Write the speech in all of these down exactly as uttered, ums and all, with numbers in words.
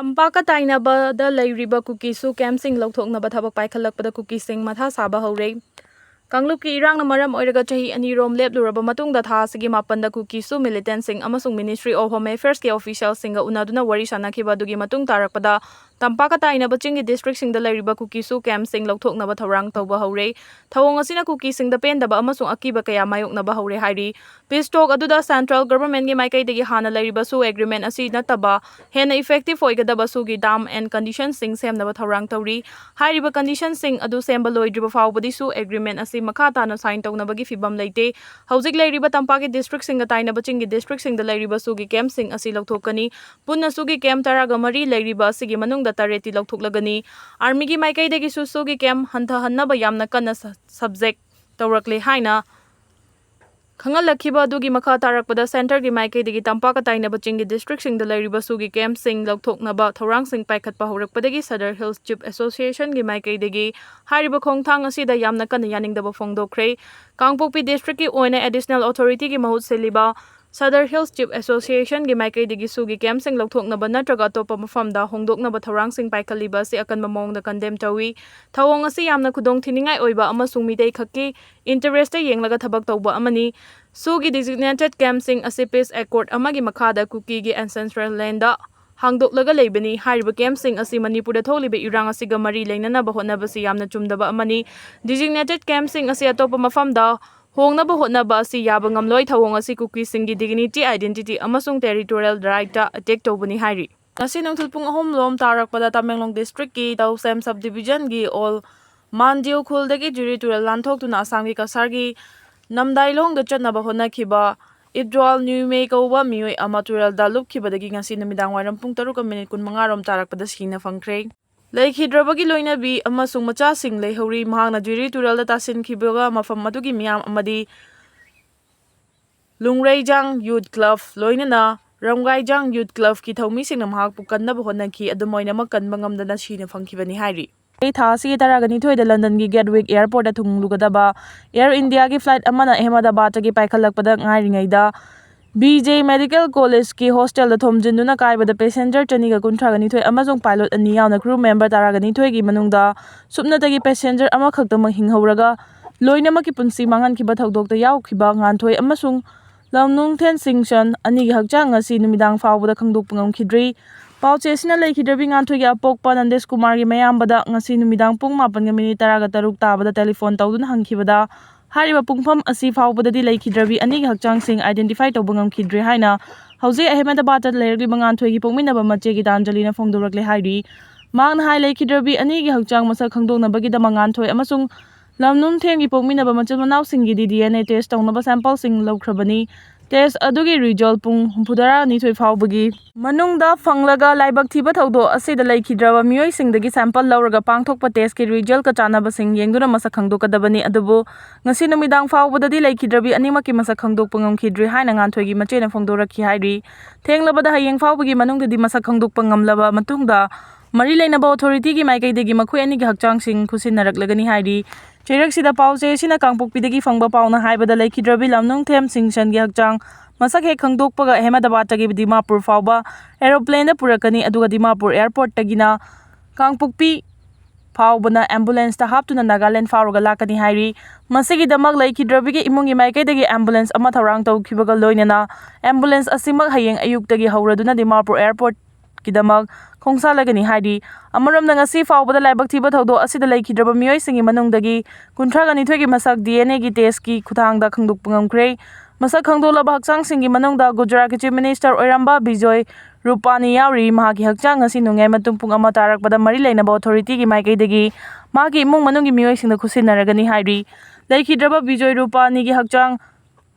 ꯇꯝꯄꯥꯛꯀ ꯇꯥꯏꯅꯕꯗ ꯂꯩꯔꯤꯕ ꯀꯨꯀꯤꯁꯨ ꯀꯦꯝꯞꯁꯤꯡ ꯂꯧꯊꯣꯛꯅꯕ ꯊꯕꯛ ꯄꯥꯏꯈꯠꯂꯛꯄꯗ ꯀꯨꯀꯤꯁꯤꯡ ꯃꯊꯥ ꯁꯥꯕ ꯍꯧꯔꯦ꯫ ꯀꯥꯡꯂꯨꯞꯀꯤ ꯏꯔꯥꯡꯅ ꯃꯔꯝ ꯑꯣꯏꯔꯒ ꯆꯍꯤ ꯑꯅꯤꯔꯣꯝ ꯂꯦꯞꯂꯨꯔꯕ ꯃꯇꯨꯡꯗ ꯊꯥ ꯑꯁꯤꯒꯤ ꯃꯥꯄꯟꯗ ꯀꯨꯀꯤꯁꯨ ꯃꯤꯂꯤꯇꯦꯟꯁꯤꯡ ꯑꯃꯁꯨꯡ Ministry of Home Affairsꯀꯤ ꯑꯣꯐꯤꯁꯤꯌꯦꯜꯁꯤꯡꯒ ꯎꯅꯗꯨꯅ ꯋꯥꯔꯤ ꯁꯥꯅꯈꯤꯕ ꯑꯗꯨꯒꯤ ꯃꯇꯨꯡ ꯇꯥꯔꯛꯄꯗ ꯇꯝꯄꯥꯛꯀ ꯇꯥꯏꯅꯕ ꯆꯤꯡꯒꯤ ꯗꯤꯁꯇ꯭ꯔꯤꯛꯁꯤꯡꯗ ꯂꯩꯔꯤꯕ ꯀꯨꯀꯤꯁꯨ ꯀꯦꯝꯞꯁꯤꯡ ꯂꯧꯊꯣꯛꯅꯕ ꯊꯧꯔꯥꯡ ꯇꯧꯕ ꯍꯧꯔꯦ꯫ ꯊꯧꯑꯣꯡ ꯑꯁꯤꯅ ꯀꯨꯀꯤꯁꯤꯡꯗ ꯄꯦꯟꯗꯕ ꯑꯃꯁꯨꯡ ꯑꯀꯤꯕ ꯀꯌꯥ ꯃꯥꯌꯣꯛꯅꯕ ꯍꯧꯔꯦ ꯍꯥꯏꯔꯤ꯫ ꯄꯤꯁ ꯇꯣꯛ ꯑꯗꯨꯗ ꯁꯦꯟꯇ꯭ꯔꯦꯜ ꯒꯚꯔꯟꯃꯦꯟꯠꯀꯤ ꯃꯥꯏꯀꯩꯗꯒꯤ ꯍꯥꯟꯅ ꯂꯩꯔꯤꯕ ꯁꯨ ꯑꯦꯒ꯭ꯔꯤꯃꯦꯟꯠ ꯑꯁꯤ ꯅꯠꯇꯕ ꯍꯦꯟꯅ ꯏꯐꯦꯛꯇꯤꯚ ꯑꯣꯏꯒꯗꯕ ꯁꯨꯒꯤ ꯇꯥꯔꯝ ꯑꯦꯟ ꯀꯟꯗꯤꯁꯟꯁꯤꯡ ꯁꯦꯝꯅꯕ ꯊꯧꯔꯥꯡ ꯇꯧꯔꯤ꯫ ꯍꯥꯏꯔꯤꯕ ꯀꯟꯗꯤꯁꯟꯁꯤꯡ ꯑꯗꯨ ꯁꯦꯝꯕ ꯂꯣꯏꯗ꯭ꯔꯤꯕ ꯐꯥꯎꯕꯗꯤ ꯁꯨ ꯑꯦꯒ꯭ꯔꯤꯃꯦꯟꯠ ꯑꯁꯤ ꯃꯈꯥ ꯇꯥꯅ ꯁꯥꯏꯟ ꯇꯧꯅꯕꯒꯤ ꯐꯤꯚꯝ ꯂꯩꯇꯦ꯫ ꯍꯧꯖꯤꯛ ꯂꯩꯔꯤꯕ ꯇꯝꯄꯥꯛꯀꯤ ꯗꯤꯁꯇ꯭ꯔꯤꯛꯁꯤꯡꯒ ꯇꯥꯏꯅꯕ ꯆꯤꯡꯒꯤ ꯗꯤꯁꯇ꯭ꯔꯤꯛꯁꯤꯡꯗ ꯂꯩꯔꯤꯕ ꯁꯨꯒꯤ ꯀꯦꯝꯞꯁꯤꯡ ꯑꯁꯤ ꯂꯧꯊꯣꯛꯀꯅꯤ꯫ ꯄꯨꯟꯅ ꯁꯨꯒꯤ ꯀꯦꯝꯞ ꯇꯔꯥꯒ ꯃꯔꯤ ꯂꯩꯔꯤꯕ ꯑꯁꯤꯒꯤ ꯃꯅꯨꯡꯗ ꯇꯔꯦꯠꯇꯤ ꯂꯧꯊꯣꯛꯂꯒꯅꯤ꯫ ꯑꯥꯔꯃꯤꯒꯤ ꯃꯥꯏꯀꯩꯗꯒꯤꯁꯨ ꯁꯨꯒꯤ ꯀꯦꯝꯞ ꯍꯟꯊꯍꯟꯅꯕ ꯌꯥꯝꯅ ꯀꯟꯅ ꯁ-, ꯁꯕꯖꯦꯛ ꯇꯧꯔꯛꯂꯦ ꯍꯥꯏꯅ ꯈꯪꯍꯜꯂꯛꯈꯤꯕ ꯑꯗꯨꯒꯤ ꯃꯈꯥ ꯇꯥꯔꯛꯄꯗ ꯁꯦꯟꯇꯔꯒꯤ ꯃꯥꯏꯀꯩꯗꯒꯤ ꯇꯝꯄꯥꯛꯀ ꯇꯥꯏꯅꯕ ꯆꯤꯡꯒꯤ ꯗꯤꯁꯇ꯭ꯔꯤꯛꯁꯤꯡꯗ ꯂꯩꯔꯤꯕ ꯁꯨꯒꯤ ꯀꯦꯝꯞꯁꯤꯡ ꯂꯧꯊꯣꯛꯅꯕ ꯊꯧꯔꯥꯡꯁꯤꯡ ꯄꯥꯏꯈꯠꯄ ꯍꯧꯔꯛꯄꯗꯒꯤ ꯁꯗꯔ ꯍꯤꯜꯁ ꯆꯤꯐ ꯑꯦꯁꯣꯁꯤꯌꯦꯁꯟꯒꯤ ꯃꯥꯏꯀꯩꯗꯒꯤ ꯍꯥꯏꯔꯤꯕ ꯈꯣꯡꯊꯥꯡ ꯑꯁꯤꯗ ꯌꯥꯝꯅ ꯀꯟꯅ ꯌꯥꯅꯤꯡꯗꯕ ꯐꯣꯡꯗꯣꯛꯈ꯭ꯔꯦ꯫ ꯀꯥꯡꯄꯣꯛꯄꯤ ꯗꯤꯁꯇ꯭ꯔꯤꯛꯀꯤ ꯑꯣꯏꯅ ꯑꯦꯗꯤꯁꯅꯦꯜ ꯑꯣꯊꯣꯔꯤꯇꯤꯒꯤ ꯃꯍꯨꯠ ꯁꯤꯜꯂꯤꯕ ꯁꯗꯔ ꯍꯤꯜꯁ ꯆꯤꯐ ꯑꯦꯁꯣꯁꯤꯌꯦꯁꯟꯒꯤ ꯃꯥꯏꯀꯩꯗꯒꯤ ꯁꯨꯒꯤ ꯀꯦꯝꯞꯁꯤꯡ ꯂꯧꯊꯣꯛꯅꯕ ꯅꯠꯇ꯭ꯔꯒ ꯑꯇꯣꯞꯄ ꯃꯐꯝꯗ ꯍꯣꯡꯗꯣꯛꯅꯕ ꯊꯧꯔꯥꯡꯁꯤꯡ ꯄꯥꯏꯈꯠꯂꯤꯕ ꯑꯁꯤ ꯑꯀꯟꯕ ꯃꯑꯣꯡꯗ ꯀꯟꯗꯦꯝ ꯇꯧꯏ꯫ ꯊꯧꯑꯣꯡ ꯑꯁꯤ ꯌꯥꯝꯅ ꯈꯨꯗꯣꯡꯊꯤꯅꯤꯡꯉꯥꯏ ꯑꯣꯏꯕ ꯑꯃꯁꯨꯡ ꯃꯤꯇꯩ ꯈꯛꯀꯤ ꯏꯟꯇꯔꯦꯁꯇ ꯌꯦꯡꯂꯒ ꯊꯕꯛ ꯇꯧꯕ ꯑꯃꯅꯤ꯫ ꯁꯨꯒꯤ ꯗꯤꯖꯤꯒꯅꯦꯇꯦꯗ ꯀꯦꯝꯞꯁꯤꯡ ꯑꯁꯤ ꯄꯤꯁ ꯑꯦꯀꯣꯔꯗ ꯑꯃꯒꯤ ꯃꯈꯥꯗ ꯀꯨꯀꯤꯒꯤ ꯑꯦꯟꯁꯦꯁꯇ꯭ꯔꯦꯜ ꯂꯦꯟꯗ ꯍꯥꯡꯗꯣꯛꯂꯒ ꯂꯩꯕꯅꯤ꯫ ꯍꯥꯏꯔꯤꯕ ꯀꯦꯝꯞꯁꯤꯡ ꯑꯁꯤ ꯃꯅꯤꯄꯨꯔꯗ ꯊꯣꯛꯂꯤꯕ ꯏꯔꯥꯡ ꯑꯁꯤꯒ ꯃꯔꯤ ꯂꯩꯅꯅꯕ ꯍꯣꯠꯅꯕꯁꯤ ꯌꯥꯝꯅ ꯆꯨꯝꯗꯕ ꯑꯃꯅꯤ꯫ ꯗꯤꯖꯤꯒꯅꯦꯇꯦꯗ ꯀꯦꯝꯞꯁꯤꯡ ꯑꯁꯤ ꯑꯇꯣꯞꯄ ꯃꯐꯝꯗ ꯍꯣꯡꯅꯕ ꯍꯣꯠꯅꯕ ꯑꯁꯤ ꯌꯥꯕ ꯉꯝꯂꯣꯏ꯫ ꯊꯧꯑꯣꯡ ꯑꯁꯤ ꯀꯨꯀꯤꯁꯤꯡꯒꯤ ꯗꯤꯒꯅꯤꯇꯤ, ꯑꯥꯏꯗꯦꯟꯇꯤꯇꯤ ꯑꯃꯁꯨꯡ ꯇꯦꯔꯤꯇꯣꯔꯤꯌꯦꯜ ꯔꯥꯏꯠꯇ ꯑꯦꯇꯦꯛ ꯇꯧꯕꯅꯤ ꯍꯥꯏꯔꯤ꯫ ꯉꯁꯤ ꯅꯨꯡꯊꯤꯜ ꯄꯨꯡ ꯑꯍꯨꯝ ꯂꯣꯝ ꯇꯥꯔꯛꯄꯗ ꯇꯃꯦꯡꯂꯣꯡ ꯗꯤꯁꯇ꯭ꯔꯤꯛꯀꯤ ꯇꯧꯁꯦꯝ ꯁꯕ ꯗꯤꯕꯤꯖꯟꯒꯤ ꯑꯣꯜ ꯃꯥꯟꯗꯤꯌꯨ ꯈꯨꯜꯗꯒꯤ ꯖꯨꯔꯤ ꯇꯨꯔꯦꯜ ꯂꯥꯟꯊꯣꯛꯇꯨꯅ ꯑꯁꯥꯝꯒꯤ ꯀꯁꯥꯔꯒꯤ ꯅꯝꯗꯥꯏꯂꯣꯡꯗ ꯆꯠꯅꯕ ꯍꯣꯠꯅꯈꯤꯕ ꯏꯕꯗ꯭ꯋꯥꯜ ꯅ꯭ꯌꯨꯃꯦ ꯀꯧꯕ ꯃꯤꯑꯣꯏ ꯑꯃ ꯇꯨꯔꯦꯜꯗ ꯂꯨꯞꯈꯤꯕꯗꯒꯤ ꯉꯁꯤ ꯅꯨꯃꯤꯗꯥꯡ ꯋꯥꯏꯔꯝ ꯄꯨꯡ ꯇꯔꯨꯛꯀ ꯃꯤꯅꯤꯠ ꯀꯨꯟꯃꯉꯥ ꯔꯣꯝ ꯇꯥꯔꯛꯄꯗ ꯁꯤꯅ ꯐꯪꯈ꯭ꯔꯦ꯫ ꯂꯩꯈꯤꯗ꯭ꯔꯕꯒꯤ ꯂꯣꯏꯅꯕꯤ ꯑꯃꯁꯨꯡ ꯃꯆꯥꯁꯤꯡ ꯂꯩꯍꯧꯔꯤ꯫ ꯃꯍꯥꯛꯅ ꯖꯨꯔꯤ ꯇꯨꯔꯦꯜꯗ ꯇꯥꯁꯤꯟꯈꯤꯕꯒ ꯃꯐꯝ ꯑꯗꯨꯒꯤ ꯃꯤꯌꯥꯝ ꯑꯃꯗꯤ ꯂꯨꯡꯔꯩꯖꯥꯡ ꯌꯨꯊ ꯀ꯭ꯂꯕ ꯂꯣꯏꯅꯅ ꯔꯝꯒꯥꯏꯖꯥꯡ ꯌꯨꯊ ꯀ꯭ꯂꯕꯀꯤ ꯊꯧꯃꯤꯁꯤꯡꯅ ꯃꯍꯥꯛꯄꯨ ꯀꯟꯅꯕ ꯍꯣꯠꯅꯈꯤ꯫ ꯑꯗꯨꯝ ꯑꯣꯏꯅꯃꯛ ꯀꯟꯕ ꯉꯝꯗꯅ ꯁꯤꯅ ꯐꯪꯈꯤꯕꯅꯤ ꯍꯥꯏꯔꯤ꯫ ꯊꯥ ꯑꯁꯤꯒꯤ ꯇꯔꯥꯒ ꯅꯤꯊꯣꯏꯗ ꯂꯟꯗꯟꯒꯤ ꯒꯦꯠꯋꯤꯛ ꯑꯦꯌꯔꯄꯣꯔꯠꯇ ꯊꯨꯡꯂꯨꯒꯗꯕ ꯑꯦꯌꯔ ꯏꯟꯗꯤꯌꯥꯒꯤ ꯐ꯭ꯂꯥꯏꯠ ꯑꯃꯅ ꯑꯍꯃꯗꯥꯕꯥꯗꯇꯒꯤ ꯄꯥꯏꯈꯠꯂꯛꯄꯗ ꯉꯥꯏꯔꯤꯉꯩꯗ ꯕꯤ ꯖꯦ ꯃꯦꯗꯤꯀꯦꯜ ꯀꯣꯂꯦꯖꯀꯤ ꯍꯣꯁꯇꯦꯜꯗ ꯊꯣꯝꯖꯤꯟꯗꯨꯅ ꯀꯥꯏꯕꯗ ꯄꯦꯁꯦꯟꯖꯔ ꯆꯅꯤꯒ ꯀꯨꯟꯊ꯭ꯔꯥꯒ ꯅꯤꯊꯣꯏ ꯑꯃꯁꯨꯡ ꯄꯥꯏꯂꯣꯠ ꯑꯅꯤ ꯌꯥꯎꯅ ꯀ꯭ꯔꯨ ꯃꯦꯝꯕꯔ ꯇꯔꯥꯒ ꯅꯤꯊꯣꯏꯒꯤ ꯃꯅꯨꯡꯗ ꯁꯨꯞꯅꯇꯒꯤ ꯄꯦꯁꯦꯟꯖꯔ ꯑꯃꯈꯛꯇꯃꯛ ꯍꯤꯡꯍꯧꯔꯒ ꯂꯣꯏꯅꯃꯛꯀꯤ ꯄꯨꯟꯁꯤ ꯃꯥꯡꯍꯟꯈꯤꯕ ꯊꯧꯗꯣꯛꯇ ꯌꯥꯎꯈꯤꯕ ꯉꯥꯟꯊꯣꯏ ꯑꯃꯁꯨꯡ ꯂꯝꯅꯨꯡꯊꯦꯟ ꯁꯤꯡꯁꯟ ꯑꯅꯤꯒꯤ ꯍꯛꯆꯥꯡ ꯉꯁꯤ ꯅꯨꯃꯤꯗꯥꯡ ꯐꯥꯎꯕꯗ ꯈꯪꯗꯣꯛꯄ ꯉꯝꯈꯤꯗ꯭ꯔꯤ꯫ ꯄꯥꯎꯆꯦ ꯑꯁꯤꯅ ꯂꯩꯈꯤꯗ꯭ꯔꯕꯤ ꯉꯥꯟꯊꯣꯏꯒꯤ ꯑꯄꯣꯛꯄ ꯅꯟꯗꯦꯁ ꯀꯨꯃꯥꯔꯒꯤ ꯃꯌꯥꯝꯕꯗ ꯉꯁꯤ ꯅꯨꯃꯤꯗꯥꯡ ꯄꯨꯡ ꯃꯥꯄꯟꯒ ꯃꯤꯅꯤꯠ ꯇꯔꯥꯒ ꯇꯔꯨꯛ ꯇꯥꯕꯗ ꯇꯦꯂꯤꯐꯣꯟ ꯇꯧꯗꯨꯅ ꯍꯪꯈꯤꯕꯗ, ꯍꯥꯏꯔꯤꯕ ꯄꯨꯡꯐꯝ ꯑꯁꯤ ꯐꯥꯎꯕꯗꯗꯤ ꯂꯩꯈꯤꯗ꯭ꯔꯕꯤ ꯑꯅꯤꯒꯤ ꯍꯛꯆꯥꯡꯁꯤꯡ identify ꯇꯧꯕ ꯉꯝꯈꯤꯗ꯭ꯔꯦ ꯍꯥꯏꯅ ꯍꯧꯖꯤꯛ ꯑꯍꯃꯦꯗꯕꯥꯗꯇ ꯂꯩꯔꯛꯂꯤꯕ ꯉꯥꯟꯊꯣꯏꯒꯤ ꯄꯣꯛꯃꯤꯟꯅꯕ ꯃꯆꯦ ꯒꯤꯇꯥꯟꯖꯂꯤꯅ ꯐꯣꯡꯗꯣꯔꯛꯂꯦ ꯍꯥꯏꯔꯤ꯫ ꯃꯍꯥꯛꯅ ꯍꯥꯏ, ꯂꯩꯈꯤꯗ꯭ꯔꯕꯤ ꯑꯅꯤꯒꯤ ꯍꯛꯆꯥꯡ ꯃꯁꯛ ꯈꯪꯗꯣꯛꯅꯕꯒꯤꯗꯃꯛ ꯉꯥꯟꯊꯣꯏ ꯑꯃꯁꯨꯡ ꯂꯝꯅꯨꯡꯊꯦꯝꯒꯤ ꯄꯣꯛꯃꯤꯟꯅꯕ ꯃꯆꯤꯟ ꯃꯅꯥꯎꯁꯤꯡꯒꯤꯗꯤ ꯗꯤ ꯑꯦꯟ ꯑꯦ ꯇꯦꯁ ꯇꯧꯅꯕ ꯁꯦꯝꯄꯜꯁꯤꯡ ꯂꯧꯈ꯭ꯔꯕꯅꯤ꯫ ꯇꯦꯁ ꯑꯗꯨꯒꯤ ꯔꯤꯖꯜ ꯄꯨꯡ ꯍꯨꯝꯐꯨꯇꯔꯥ ꯅꯤꯊꯣꯏ ꯐꯥꯎꯕꯒꯤ ꯃꯅꯨꯡꯗ ꯐꯪꯂꯒ ꯂꯥꯏꯕꯛ ꯊꯤꯕ ꯊꯧꯗꯣꯛ ꯑꯁꯤꯗ ꯂꯩꯈꯤꯗ꯭ꯔꯕ ꯃꯤꯑꯣꯏꯁꯤꯡꯗꯒꯤ ꯁꯦꯝꯄꯜ ꯂꯧꯔꯒ ꯄꯥꯡꯊꯣꯛꯄ ꯇꯦꯁꯀꯤ ꯔꯤꯖꯜꯀ ꯆꯥꯟꯅꯕꯁꯤꯡ ꯌꯦꯡꯗꯨꯅ ꯃꯁꯛ ꯈꯪꯗꯣꯛꯀꯗꯕꯅꯤ꯫ ꯑꯗꯨꯕꯨ ꯉꯁꯤ ꯅꯨꯃꯤꯗꯥꯡ ꯐꯥꯎꯕꯗꯗꯤ ꯂꯩꯈꯤꯗ꯭ꯔꯕꯤ ꯑꯅꯤꯃꯛꯀꯤ ꯃꯁꯛ ꯈꯪꯗꯣꯛꯄ ꯉꯝꯈꯤꯗ꯭ꯔꯤ ꯍꯥꯏꯅ ꯉꯥꯟꯊꯣꯏꯒꯤ ꯃꯆꯦꯅ ꯐꯣꯡꯗꯣꯔꯛꯈꯤ ꯍꯥꯏꯔꯤ꯫ ꯊꯦꯡꯂꯕꯗ ꯍꯌꯦꯡ ꯐꯥꯎꯕꯒꯤ ꯃꯅꯨꯡꯗꯗꯤ ꯃꯁꯛ ꯈꯪꯗꯣꯛꯄ ꯉꯝꯂꯕ ꯃꯇꯨꯡꯗ ꯃꯔꯤ ꯂꯩꯅꯕ ꯑꯣꯊꯣꯔꯤꯇꯤꯒꯤ ꯃꯥꯏꯀꯩꯗꯒꯤ ꯃꯈꯣꯏ ꯑꯅꯤꯒꯤ ꯍꯛꯆꯥꯡꯁꯤꯡ ꯈꯨꯠꯁꯤꯟꯅꯔꯛꯂꯒꯅꯤ ꯍꯥꯏꯔꯤ꯫ ꯆꯩꯔꯛꯁꯤꯗ ꯄꯥꯎꯆꯦ ꯑꯁꯤꯅ ꯀꯥꯡꯄꯣꯛꯄꯤꯗꯒꯤ ꯐꯪꯕ ꯄꯥꯎꯅ ꯍꯥꯏꯕꯗ, ꯂꯩꯈꯤꯗ꯭ꯔꯕꯤ ꯂꯝꯅꯨꯡꯊꯦꯝ ꯁꯤꯡꯁꯟꯒꯤ ꯍꯛꯆꯥꯡ ꯃꯁꯛ ꯍꯦꯛ ꯈꯪꯗꯣꯛꯄꯒ ꯑꯍꯃꯦꯗꯕꯥꯗꯇꯒꯤ ꯗꯤꯃꯥꯄꯨꯔ ꯐꯥꯎꯕ ꯑꯦꯔꯣꯄ꯭ꯂꯦꯟꯗ ꯄꯨꯔꯛꯀꯅꯤ, ꯑꯗꯨꯒ ꯗꯤꯃꯥꯄꯨꯔ ꯑꯦꯌꯔꯄꯣꯔꯠꯇꯒꯤꯅ ꯀꯥꯡꯄꯣꯛꯄꯤ ꯐꯥꯎꯕꯅ ꯑꯦꯝꯕꯨꯂꯦꯟꯁꯇ ꯍꯥꯞꯇꯨꯅ ꯅꯥꯒꯥꯂꯦꯟ ꯐꯥꯎꯔꯒ ꯂꯥꯛꯀꯅꯤ ꯍꯥꯏꯔꯤ꯫ ꯃꯁꯤꯒꯤꯗꯃꯛ ꯂꯩꯈꯤꯗ꯭ꯔꯕꯤꯒꯤ ꯏꯃꯨꯡꯒꯤ ꯃꯥꯏꯀꯩꯗꯒꯤ ꯑꯦꯝꯕꯨꯂꯦꯟꯁ ꯑꯃ ꯊꯧꯔꯥꯡ ꯇꯧꯈꯤꯕꯒ ꯂꯣꯏꯅꯅ ꯑꯦꯝꯕꯨꯂꯦꯟꯁ ꯑꯁꯤꯃꯛ ꯍꯌꯦꯡ ꯑꯌꯨꯛꯇꯒꯤ ꯍꯧꯔꯗꯨꯅ ꯗꯤꯃꯥꯄꯨꯔ ꯑꯦꯌꯔꯄꯣꯔꯠꯀꯤꯗꯃꯛ ꯈꯣꯡꯁꯥꯜꯂꯒꯅꯤ ꯍꯥꯏꯔꯤ꯫ ꯑꯃꯔꯣꯝꯗ, ꯉꯁꯤ ꯐꯥꯎꯕꯗ ꯂꯥꯏꯕꯛ ꯊꯤꯕ ꯊꯧꯗꯣꯛ ꯑꯁꯤꯗ ꯂꯩꯈꯤꯗ꯭ꯔꯕ ꯃꯤꯑꯣꯏꯁꯤꯡꯒꯤ ꯃꯅꯨꯡꯗꯒꯤ ꯀꯨꯟꯊ꯭ꯔꯥꯒ ꯅꯤꯊꯣꯏꯒꯤ ꯃꯁꯛ ꯗꯤ ꯑꯦꯟ ꯑꯦꯒꯤ ꯇꯦꯁꯀꯤ ꯈꯨꯠꯊꯥꯡꯗ ꯈꯪꯗꯣꯛꯄ ꯉꯝꯈ꯭ꯔꯦ꯫ ꯃꯁꯛ ꯈꯪꯗꯣꯛꯂꯕ ꯍꯛꯆꯥꯡꯁꯤꯡꯒꯤ ꯃꯅꯨꯡꯗ ꯒꯨꯖꯔꯥꯠꯀꯤ ꯆꯤꯐ ꯃꯤꯅꯤꯁꯇꯔ ꯑꯣꯏꯔꯝꯕ ꯕꯤꯖꯣꯏ ꯔꯨꯄꯥꯅꯤ ꯌꯥꯎꯔꯤ꯫ ꯃꯍꯥꯛꯀꯤ ꯍꯛꯆꯥꯡ ꯉꯁꯤ ꯅꯣꯡꯌꯥꯏ ꯃꯇꯨꯡ ꯄꯨꯡ ꯑꯃ ꯇꯥꯔꯛꯄꯗ ꯃꯔꯤ ꯂꯩꯅꯕ ꯑꯣꯊꯣꯔꯤꯇꯤꯒꯤ ꯃꯥꯏꯀꯩꯗꯒꯤ ꯃꯍꯥꯛꯀꯤ ꯏꯃꯨꯡ ꯃꯅꯨꯡꯒꯤ ꯃꯤꯑꯣꯏꯁꯤꯡꯗ ꯈꯨꯠꯁꯤꯟꯅꯔꯒꯅꯤ ꯍꯥꯏꯔꯤ꯫ ꯂꯩꯈꯤꯗ꯭ꯔꯕ ꯕꯤꯖꯣꯏ ꯔꯨꯄꯥꯅꯤꯒꯤ ꯍꯛꯆꯥꯡ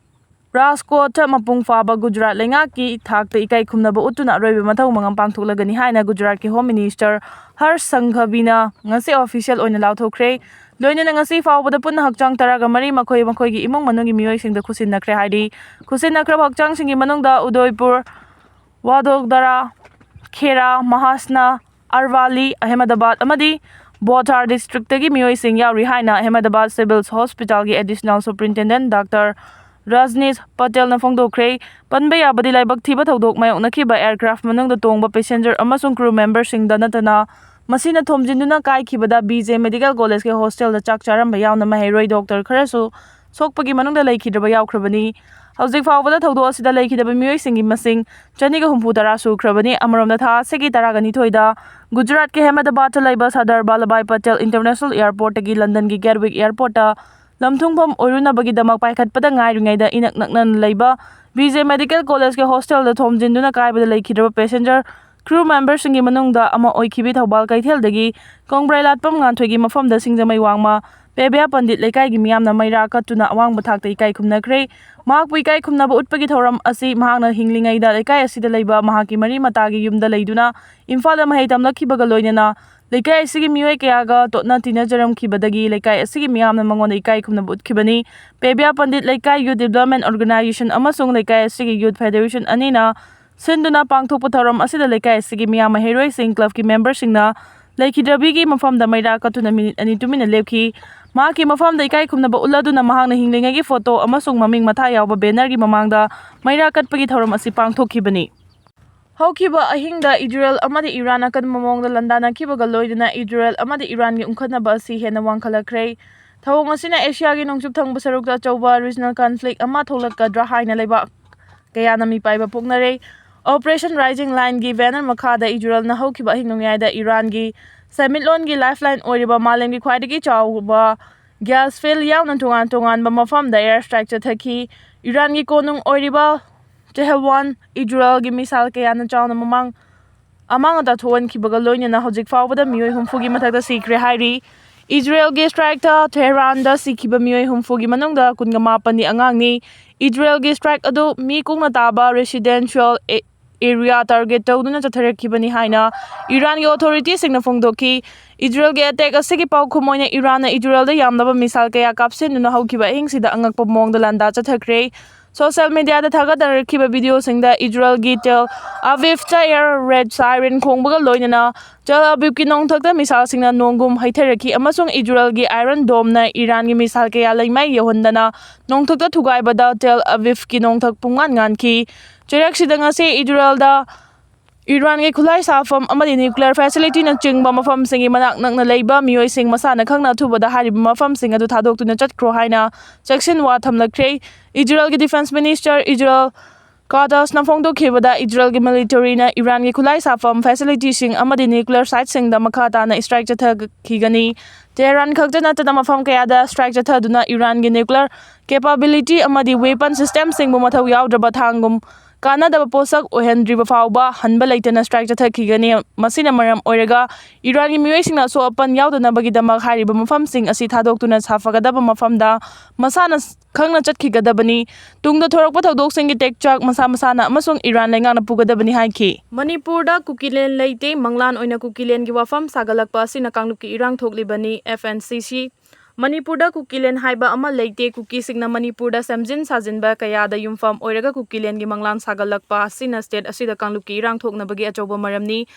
ꯔꯥꯖꯀꯣꯠꯇ ꯃꯄꯨꯡ ꯐꯥꯕ ꯒꯨꯖꯔꯥꯠ ꯂꯩꯉꯥꯛꯀꯤ ꯊꯥꯛꯇ ꯏꯀꯥꯏ ꯈꯨꯝꯅꯕ ꯎꯠꯇꯨꯅ ꯑꯔꯣꯏꯕ ꯃꯊꯧ ꯃꯉꯝ ꯄꯥꯡꯊꯣꯛꯂꯒꯅꯤ ꯍꯥꯏꯅ ꯒꯨꯖꯔꯥꯠꯀꯤ ꯍꯣꯝ ꯃꯤꯅꯤꯁꯇꯔ ꯍꯔꯁ ꯁꯪꯘꯕꯤꯅ ꯉꯁꯤ ꯑꯣꯐꯤꯁꯤꯌꯦꯜ ꯑꯣꯏꯅ ꯂꯥꯎꯊꯣꯛꯈ꯭ꯔꯦ꯫ ꯂꯣꯏꯅꯅ ꯉꯁꯤ ꯐꯥꯎꯕꯗ ꯄꯨꯟꯅ ꯍꯛꯆꯥꯡ ꯇꯔꯥꯒ ꯃꯔꯤ ꯃꯈꯣꯏ ꯃꯈꯣꯏꯒꯤ ꯏꯃꯨꯡ ꯃꯅꯨꯡꯒꯤ ꯃꯤꯑꯣꯏꯁꯤꯡꯗ ꯈꯨꯠꯁꯤꯟꯅꯈ꯭ꯔꯦ ꯍꯥꯏꯔꯤ꯫ ꯈꯨꯠꯁꯤꯟꯅꯈ꯭ꯔꯕ ꯍꯛꯆꯥꯡꯁꯤꯡꯒꯤ ꯃꯅꯨꯡꯗ ꯎꯗꯣꯏꯄꯨꯔ, ꯋꯥꯗꯣꯗꯔꯥ, ꯈꯦꯔꯥ, ꯃꯍꯥꯁꯅꯥ, ꯑꯔꯋꯥꯂꯤ, ꯑꯍꯃꯦꯗꯕꯥꯗ ꯑꯃꯗꯤ ꯕꯣꯊꯥꯔ ꯗꯤꯁꯇ꯭ꯔꯤꯛꯇꯒꯤ ꯃꯤꯑꯣꯏꯁꯤꯡ ꯌꯥꯎꯔꯤ ꯍꯥꯏꯅ ꯑꯍꯃꯦꯗꯕꯥꯗ ꯁꯤꯚꯤꯜ ꯍꯣꯁꯄꯤꯇꯥꯜꯒꯤ ꯑꯦꯗꯤꯁꯅꯦꯜ ꯁꯨꯄꯔꯤꯟꯇꯦꯟꯗꯦꯟꯠ ꯗꯥꯛꯇꯔ ꯔꯥꯖꯅꯤꯁ ꯄꯇꯦꯜꯅ ꯐꯣꯡꯗꯣꯛꯈ꯭ꯔꯦ꯫ ꯄꯟꯕ ꯌꯥꯕꯗꯤ ꯂꯥꯏꯕꯛ ꯊꯤꯕ ꯊꯧꯗꯣꯛ ꯃꯥꯌꯣꯛꯅꯈꯤꯕ aircraft ꯃꯅꯨꯡꯗ ꯇꯣꯡꯕ passenger ꯑꯃꯁꯨꯡ crew memberꯁꯤꯡꯗ ꯅꯠꯇꯅ ꯃꯁꯤꯅ ꯊꯣꯝꯖꯤꯟꯗꯨꯅ ꯀꯥꯏꯈꯤꯕꯗ B J Medical Collegeꯀꯤ hostelꯗ ꯆꯥꯛ ꯆꯥꯔꯝꯕ ꯌꯥꯎꯅ ꯃꯍꯩꯔꯣꯏ doctor ꯈꯔꯁꯨ ꯁꯣꯛꯄꯒꯤ ꯃꯅꯨꯡꯗ ꯂꯩꯈꯤꯗ꯭ꯔꯕ ꯌꯥꯎꯈ꯭ꯔꯕꯅꯤ꯫ ꯍꯧꯖꯤꯛ ꯐꯥꯎꯕꯗ ꯊꯧꯗꯣꯛ ꯑꯁꯤꯗ ꯂꯩꯈꯤꯗꯕ ꯃꯤꯑꯣꯏꯁꯤꯡꯒꯤ ꯃꯁꯤꯡ ꯆꯅꯤꯒ ꯍꯨꯝꯐꯨ ꯇꯔꯥ ꯁꯨꯈ꯭ꯔꯕꯅꯤ꯫ ꯑꯃꯔꯣꯝꯗ ꯊꯥ ꯑꯁꯤꯒꯤ ꯇꯔꯥꯒ ꯅꯤꯊꯣꯏꯗ ꯒꯨꯖꯔꯥꯠꯀꯤ ꯑꯍꯃꯦꯗꯕꯥꯗꯇ ꯂꯩꯕ ꯁꯔꯗꯥꯔ ꯚꯜꯂꯚꯚꯥꯏ ꯄꯇꯦꯜ International Airportꯇꯒꯤ ꯂꯟꯗꯟꯒꯤ Gatwick Airportꯇ ꯂꯝꯊꯨꯡꯐꯝ ꯑꯣꯏꯔꯨꯅꯕꯒꯤꯗꯃꯛ ꯄꯥꯏꯈꯠꯄꯗ ꯉꯥꯏꯔꯤꯉꯩꯗ ꯏꯅꯛ ꯅꯛꯅꯅ ꯂꯩꯕ B J Medical Collegeꯀꯤ hostelꯗ ꯊꯣꯝꯖꯤꯟꯗꯨꯅ ꯀꯥꯏꯕꯗ ꯂꯩꯈꯤꯗ꯭ꯔꯕ passenger crew memberꯁꯤꯡꯒꯤ ꯃꯅꯨꯡꯗ ꯑꯃ ꯑꯣꯏꯈꯤꯕꯤ ꯊꯧꯕꯥꯜ ꯀꯩꯊꯦꯜꯗꯒꯤ ꯀꯣꯡꯕ꯭ꯔꯩ ꯂꯥꯠꯄꯝ ꯉꯥꯟꯊꯣꯏꯒꯤ ꯃꯐꯝꯗ ꯁꯤꯡꯖꯃꯩ ꯋꯥꯡꯃ ꯄꯦꯕꯤꯌꯥ ꯄꯟꯗꯤꯠ ꯂꯩꯀꯥꯏꯒꯤ ꯃꯤꯌꯥꯝꯅ ꯃꯩꯔꯥ ꯀꯠꯇꯨꯅ ꯑꯋꯥꯡꯕ ꯊꯥꯛꯇ ꯏꯀꯥꯏ ꯈꯨꯝꯅꯈ꯭ꯔꯦ꯫ ꯃꯍꯥꯛꯄꯨ ꯏꯀꯥꯏ ꯈꯨꯝꯅꯕ ꯎꯠꯄꯒꯤ ꯊꯧꯔꯝ ꯑꯁꯤ ꯃꯍꯥꯛꯅ ꯍꯤꯡꯂꯤꯉꯩꯗ ꯂꯩꯀꯥꯏ ꯑꯁꯤꯗ ꯂꯩꯕ ꯃꯍꯥꯛꯀꯤ ꯃꯔꯤ ꯃꯇꯥꯒꯤ ꯌꯨꯝꯗ ꯂꯩꯗꯨꯅ ꯏꯝꯐꯥꯜꯗ ꯃꯍꯩ ꯇꯝꯂꯛꯈꯤꯕꯒ ꯂꯣꯏꯅꯅ ꯂꯩꯀꯥꯏ ꯑꯁꯤꯒꯤ ꯃꯤꯑꯣꯏ ꯀꯌꯥꯒ ꯇꯣꯠꯅ ꯇꯤꯟꯅꯖꯔꯝꯈꯤꯕꯗꯒꯤ ꯂꯩꯀꯥꯏ ꯑꯁꯤꯒꯤ ꯃꯤꯌꯥꯝꯅ ꯃꯉꯣꯟꯗ ꯏꯀꯥꯏ ꯈꯨꯝꯅꯕ ꯎꯠꯈꯤꯕꯅꯤ꯫ ꯄꯦꯕꯤꯌꯥ ꯄꯟꯗꯤꯠ ꯂꯩꯀꯥꯏ Youth Development Organisation ꯑꯃꯁꯨꯡ ꯂꯩꯀꯥꯏ ꯑꯁꯤꯒꯤ Youth Federation ꯑꯅꯤꯅ ꯁꯤꯟꯗꯨꯅ ꯄꯥꯡꯊꯣꯛꯄ ꯊꯧꯔꯝ ꯑꯁꯤꯗ ꯂꯩꯀꯥꯏ ꯑꯁꯤꯒꯤ ꯃꯤꯌꯥꯝ ꯃꯍꯩꯔꯣꯏꯁꯤꯡ clubꯀꯤ memberꯁꯤꯡꯅ ꯂꯩꯈꯤꯗ꯭ꯔꯕꯤꯒꯤ ꯃꯐꯝꯗ ꯃꯩꯔꯥ ꯀꯠꯇꯨꯅ ꯃꯤꯅꯤꯠ ꯑꯅꯤ ꯇꯨꯃꯤꯟꯅ ꯂꯦꯞꯈꯤ꯫ ꯃꯍꯥꯛꯀꯤ ꯃꯐꯝꯗ ꯏꯀꯥꯏ ꯈꯨꯝꯅꯕ ꯎꯠꯂꯗꯨꯅ ꯃꯍꯥꯛꯅ ꯍꯤꯡꯂꯤꯉꯩꯒꯤ photo ꯑꯃꯁꯨꯡ ꯃꯃꯤꯡ ꯃꯊꯥ ꯌꯥꯎꯕ bannerꯒꯤ ꯃꯃꯥꯡꯗ ꯃꯩꯔꯥ ꯀꯠꯄꯒꯤ ꯊꯧꯔꯝ ꯑꯁꯤ ꯄꯥꯡꯊꯣꯛꯈꯤꯕꯅꯤ꯫ ꯍꯧꯈꯤꯕ ꯑꯍꯤꯡꯗ ꯏꯖꯔꯦꯜ ꯑꯃꯗꯤ ꯏꯔꯥꯟ ꯑꯀꯟꯕ ꯃꯑꯣꯡꯗ ꯂꯥꯟꯗꯥꯅꯈꯤꯕꯒ ꯂꯣꯏꯅꯅ ꯏꯖꯔꯦꯜ ꯑꯃꯗꯤ ꯏꯔꯥꯟꯒꯤ ꯎꯪꯈꯠꯅꯕ ꯑꯁꯤ ꯍꯦꯟꯅ ꯋꯥꯡꯈꯠꯂꯛꯈ꯭ꯔꯦ꯫ ꯊꯧꯑꯣꯡ ꯑꯁꯤꯅ ꯑꯦꯁꯤꯌꯥꯒꯤ ꯅꯣꯡꯆꯨꯞ ꯊꯪꯕ ꯁꯔꯨꯛꯇ ꯑꯆꯧꯕ regional conflict ꯑꯃ ꯊꯣꯛꯂꯛꯀꯗ꯭ꯔꯥ ꯍꯥꯏꯅ ꯂꯩꯕꯥꯛ ꯀꯌꯥꯅ ꯃꯤꯄꯥꯏꯕ ꯄꯣꯛꯅꯔꯦ꯫ Operation Rising Lionꯒꯤ banner ꯃꯈꯥꯗ ꯏꯖꯔꯦꯜꯅ ꯍꯧꯈꯤꯕ ꯑꯍꯤꯡ ꯅꯣꯡꯌꯥꯏꯗ ꯏꯔꯥꯟꯒꯤ ꯁꯦꯟꯃꯤꯠꯂꯣꯟꯒꯤ lifeline ꯑꯣꯏꯔꯤꯕ ꯃꯥꯂꯦꯝꯒꯤ ꯈ꯭ꯋꯥꯏꯗꯒꯤ ꯆꯥꯎꯕ gas field ꯌꯥꯎꯅ ꯇꯣꯉꯥꯟ ꯇꯣꯉꯥꯟꯕ ꯃꯐꯝꯗ air strike ꯆꯠꯊꯈꯤ꯫ ꯏꯔꯥꯟꯒꯤ ꯀꯣꯅꯨꯡ ꯑꯣꯏꯔꯤꯕ ꯇꯦꯍꯋꯥꯟ ꯏꯖꯔꯦꯜꯒꯤ missile ꯀꯌꯥꯅ ꯆꯥꯎꯅ ꯃꯃꯥꯡ ꯑꯃꯥꯡ ꯑꯇꯥ ꯊꯣꯛꯍꯟꯈꯤꯕꯒ ꯂꯣꯏꯅꯅ ꯍꯧꯖꯤꯛ ꯐꯥꯎꯕꯗ ꯃꯤꯑꯣꯏ ꯍꯨꯝꯐꯨꯒꯤ ꯃꯊꯛꯇ ꯁꯤꯈ꯭ꯔꯦ ꯍꯥꯏꯔꯤ꯫ ꯏꯖꯔꯦꯜꯒꯤ strikeꯇ ꯇꯦꯍꯔꯥꯟꯗ ꯁꯤꯈꯤꯕ ꯃꯤꯑꯣꯏ ꯍꯨꯝꯐꯨꯒꯤ ꯃꯅꯨꯡꯗ ꯀꯨꯟꯒ ꯃꯥꯄꯟꯗꯤ ꯑꯉꯥꯡꯅꯤ꯫ ꯏꯖꯔꯦꯜꯒꯤ strike ꯑꯗꯨ ꯃꯤ ꯀꯨꯡꯅ ꯇꯥꯕ residential a-, area target ꯇꯧꯗꯨꯅ ꯆꯠꯊꯔꯛꯈꯤꯕꯅꯤ ꯍꯥꯏꯅ ꯏꯔꯥꯟꯒꯤ authorityꯁꯤꯡꯅ ꯐꯣꯡꯗꯣꯛꯈꯤ꯫ ꯏꯖꯔꯦꯜꯒꯤ attack ꯑꯁꯤꯒꯤ ꯄꯥꯎꯈꯨꯝ ꯑꯣꯏꯅ ꯏꯔꯥꯟꯅ ꯏꯖꯔꯦꯜꯗ ꯌꯥꯝꯂꯕ missile ꯀꯌꯥ ꯀꯥꯞꯁꯤꯟꯗꯨꯅ ꯍꯧꯈꯤꯕ ꯑꯍꯤꯡꯁꯤꯗ ꯑꯉꯛꯄ ꯃꯑꯣꯡꯗ ꯂꯥꯟꯗꯥ ꯆꯠꯊꯈ꯭ꯔꯦ꯫ ꯁꯣꯁꯤꯌꯦꯜ ꯃꯤꯗꯤꯌꯥꯗ ꯊꯥꯒꯠꯅꯔꯛꯈꯤꯕ ꯚꯤꯗꯤꯑꯣꯁꯤꯡꯗ ꯏꯖꯔꯦꯜꯒꯤ ꯇꯦꯜ ꯑꯕꯤꯕꯇ ꯑꯦꯌꯔ ꯔꯦꯗ ꯁꯥꯏꯔꯦꯟ ꯈꯣꯡꯕꯒ ꯂꯣꯏꯅꯅ ꯇꯦꯜ ꯑꯕꯤꯕꯀꯤ ꯅꯣꯡꯊꯛꯇ ꯃꯤꯁꯥꯏꯜꯁꯤꯡꯅ ꯅꯣꯡꯒꯨꯝ ꯍꯩꯊꯔꯛꯈꯤ ꯑꯃꯁꯨꯡ ꯏꯖꯔꯦꯜꯒꯤ ꯑꯥꯏꯔꯟ ꯗꯣꯝꯅ ꯏꯔꯥꯟꯒꯤ ꯃꯤꯁꯥꯏꯜ ꯀꯌꯥ ꯂꯩꯃꯥꯏ ꯌꯧꯍꯟꯗꯅ ꯅꯣꯡꯊꯛꯇ ꯊꯨꯒꯥꯏꯕꯗ ꯇꯦꯜ ꯑꯕꯤꯕꯀꯤ ꯅꯣꯡꯊꯛ ꯄꯨꯡꯉꯥꯟ ꯉꯥꯟꯈꯤ꯫ ꯆꯩꯔꯛꯁꯤꯗ ꯉꯁꯤ ꯏꯖꯔꯦꯜꯗ ꯏꯔꯥꯟꯒꯤ ꯈꯨꯠꯂꯥꯏ ꯁꯥꯐꯝ ꯑꯃꯗꯤ ꯅ꯭ꯌꯨꯀ꯭ꯂꯤꯌꯔ ꯐꯦꯁꯤꯂꯤꯇꯤꯅꯆꯤꯡꯕ ꯃꯐꯝꯁꯤꯡꯒꯤ ꯃꯅꯥꯛ ꯅꯛꯅ ꯂꯩꯕ ꯃꯤꯑꯣꯏꯁꯤꯡ ꯃꯁꯥꯅ ꯈꯪꯅ ꯑꯊꯨꯕꯗ ꯍꯥꯏꯔꯤꯕ ꯃꯐꯝꯁꯤꯡ ꯑꯗꯨ ꯊꯥꯗꯣꯛꯇꯨꯅ ꯆꯠꯈ꯭ꯔꯣ ꯍꯥꯏꯅ ꯆꯦꯛꯁꯤꯟ ꯋꯥ ꯊꯝꯂꯛꯈ꯭ꯔꯦ꯫ ꯏꯖꯔꯦꯜꯒꯤ ꯗꯤꯐꯦꯟꯁ ꯃꯤꯅꯤꯁꯇꯔ ꯏꯖꯔꯦꯜ ꯀꯥꯇꯁꯅ ꯐꯣꯡꯗꯣꯛꯈꯤꯕꯗ, ꯏꯖꯔꯦꯜꯒꯤ ꯃꯤꯂꯤꯇꯔꯤꯅ ꯏꯔꯥꯟꯒꯤ ꯈꯨꯠꯂꯥꯏ ꯁꯥꯐꯝ, ꯐꯦꯁꯤꯂꯤꯇꯤꯁꯤꯡ ꯑꯃꯗꯤ ꯅ꯭ꯌꯨꯀ꯭ꯂꯤꯌꯔ ꯁꯥꯏꯠꯁꯤꯡꯗ ꯃꯈꯥ ꯇꯥꯅ ꯏꯁꯇ꯭ꯔꯥꯏꯛ ꯆꯠꯊꯈꯤꯒꯅꯤ꯫ ꯇꯦꯍꯔꯥꯟ ꯈꯛꯇ ꯅꯠꯇꯅ ꯃꯐꯝ ꯀꯌꯥꯗ ꯏꯁꯇ꯭ꯔꯥꯏꯛ ꯆꯠꯊꯗꯨꯅ ꯏꯔꯥꯟꯒꯤ ꯅ꯭ꯌꯨꯀ꯭ꯂꯤꯌꯔ ꯀꯦꯄꯥꯕꯤꯂꯤꯇꯤ ꯑꯃꯗꯤ ꯋꯦꯄꯟ ꯁꯤꯁꯇꯦꯝꯁꯤꯡꯕꯨ ꯃꯊꯧ ꯌꯥꯎꯗ꯭ꯔꯕ ꯊꯥꯡꯒꯨꯝ ꯀꯥꯟꯅꯗꯕ ꯄꯣꯠꯁꯛ ꯑꯣꯏꯍꯟꯗ꯭ꯔꯤꯕ ꯐꯥꯎꯕ ꯍꯟꯕ ꯂꯩꯇꯅ ꯏꯁꯇ꯭ꯔꯥꯏꯛ ꯆꯠꯊꯈꯤꯒꯅꯤ꯫ ꯃꯁꯤꯅ ꯃꯔꯝ ꯑꯣꯏꯔꯒ ꯏꯔꯥꯟꯒꯤ ꯃꯤꯑꯣꯏꯁꯤꯡꯅ ꯑꯁꯣꯛ ꯑꯄꯟ ꯌꯥꯎꯗꯅꯕꯒꯤꯗꯃꯛ ꯍꯥꯏꯔꯤꯕ ꯃꯐꯝꯁꯤꯡ ꯑꯁꯤ ꯊꯥꯗꯣꯛꯇꯨꯅ ꯁꯥꯐꯒꯗꯕ ꯃꯐꯝꯗ ꯃꯁꯥꯅ ꯈꯪꯅ ꯆꯠꯈꯤꯒꯗꯕꯅꯤ꯫ ꯇꯨꯡꯗ ꯊꯣꯔꯛꯄ ꯊꯧꯗꯣꯛꯁꯤꯡꯒꯤ ꯇꯦꯛꯆꯥꯛ ꯃꯁꯥ ꯃꯁꯥꯅ ꯑꯃꯁꯨꯡ ꯏꯔꯥꯟ ꯂꯩꯉꯥꯛꯅ ꯄꯨꯒꯗꯕꯅꯤ ꯍꯥꯏꯈꯤ꯫ ꯃꯅꯤꯄꯨꯔꯗ ꯀꯨꯀꯤꯂꯦꯟ ꯂꯩꯇꯦ, ꯃꯪꯂꯥꯟ ꯑꯣꯏꯅ ꯀꯨꯀꯤꯂꯦꯟꯒꯤ ꯋꯥꯐꯝ ꯁꯥꯒꯠꯂꯛꯄ ꯑꯁꯤꯅ ꯀꯥꯡꯂꯨꯞꯀꯤ ꯏꯔꯥꯡ ꯊꯣꯛꯂꯤꯕꯅꯤ, ꯑꯦꯐ ꯑꯦꯟ ꯁꯤ ꯁꯤ꯫ ꯃꯅꯤꯄꯨꯔꯗ ꯀꯨꯀꯤꯂꯦꯟ ꯍꯥꯏꯕ ꯑꯃ ꯂꯩꯇꯦ꯫ ꯀꯨꯀꯤꯁꯤꯡꯅ ꯃꯅꯤꯄꯨꯔꯗ ꯁꯦꯝꯖꯤꯟ ꯁꯥꯖꯤꯟꯕ ꯀꯌꯥꯗ ꯌꯨꯝꯐꯝ ꯑꯣꯏꯔꯒ ꯀꯨꯀꯤꯂꯦꯟꯒꯤ ꯃꯪꯂꯥꯟ ꯁꯥꯒꯠꯂꯛꯄ ꯑꯁꯤꯅ ꯁ꯭ꯇꯦꯠ ꯑꯁꯤꯗ ꯀꯥꯡꯂꯨꯞꯀꯤ ꯏꯔꯥꯡ ꯊꯣꯛꯅꯕꯒꯤ ꯑꯆꯧꯕ ꯃꯔꯝꯅꯤ꯫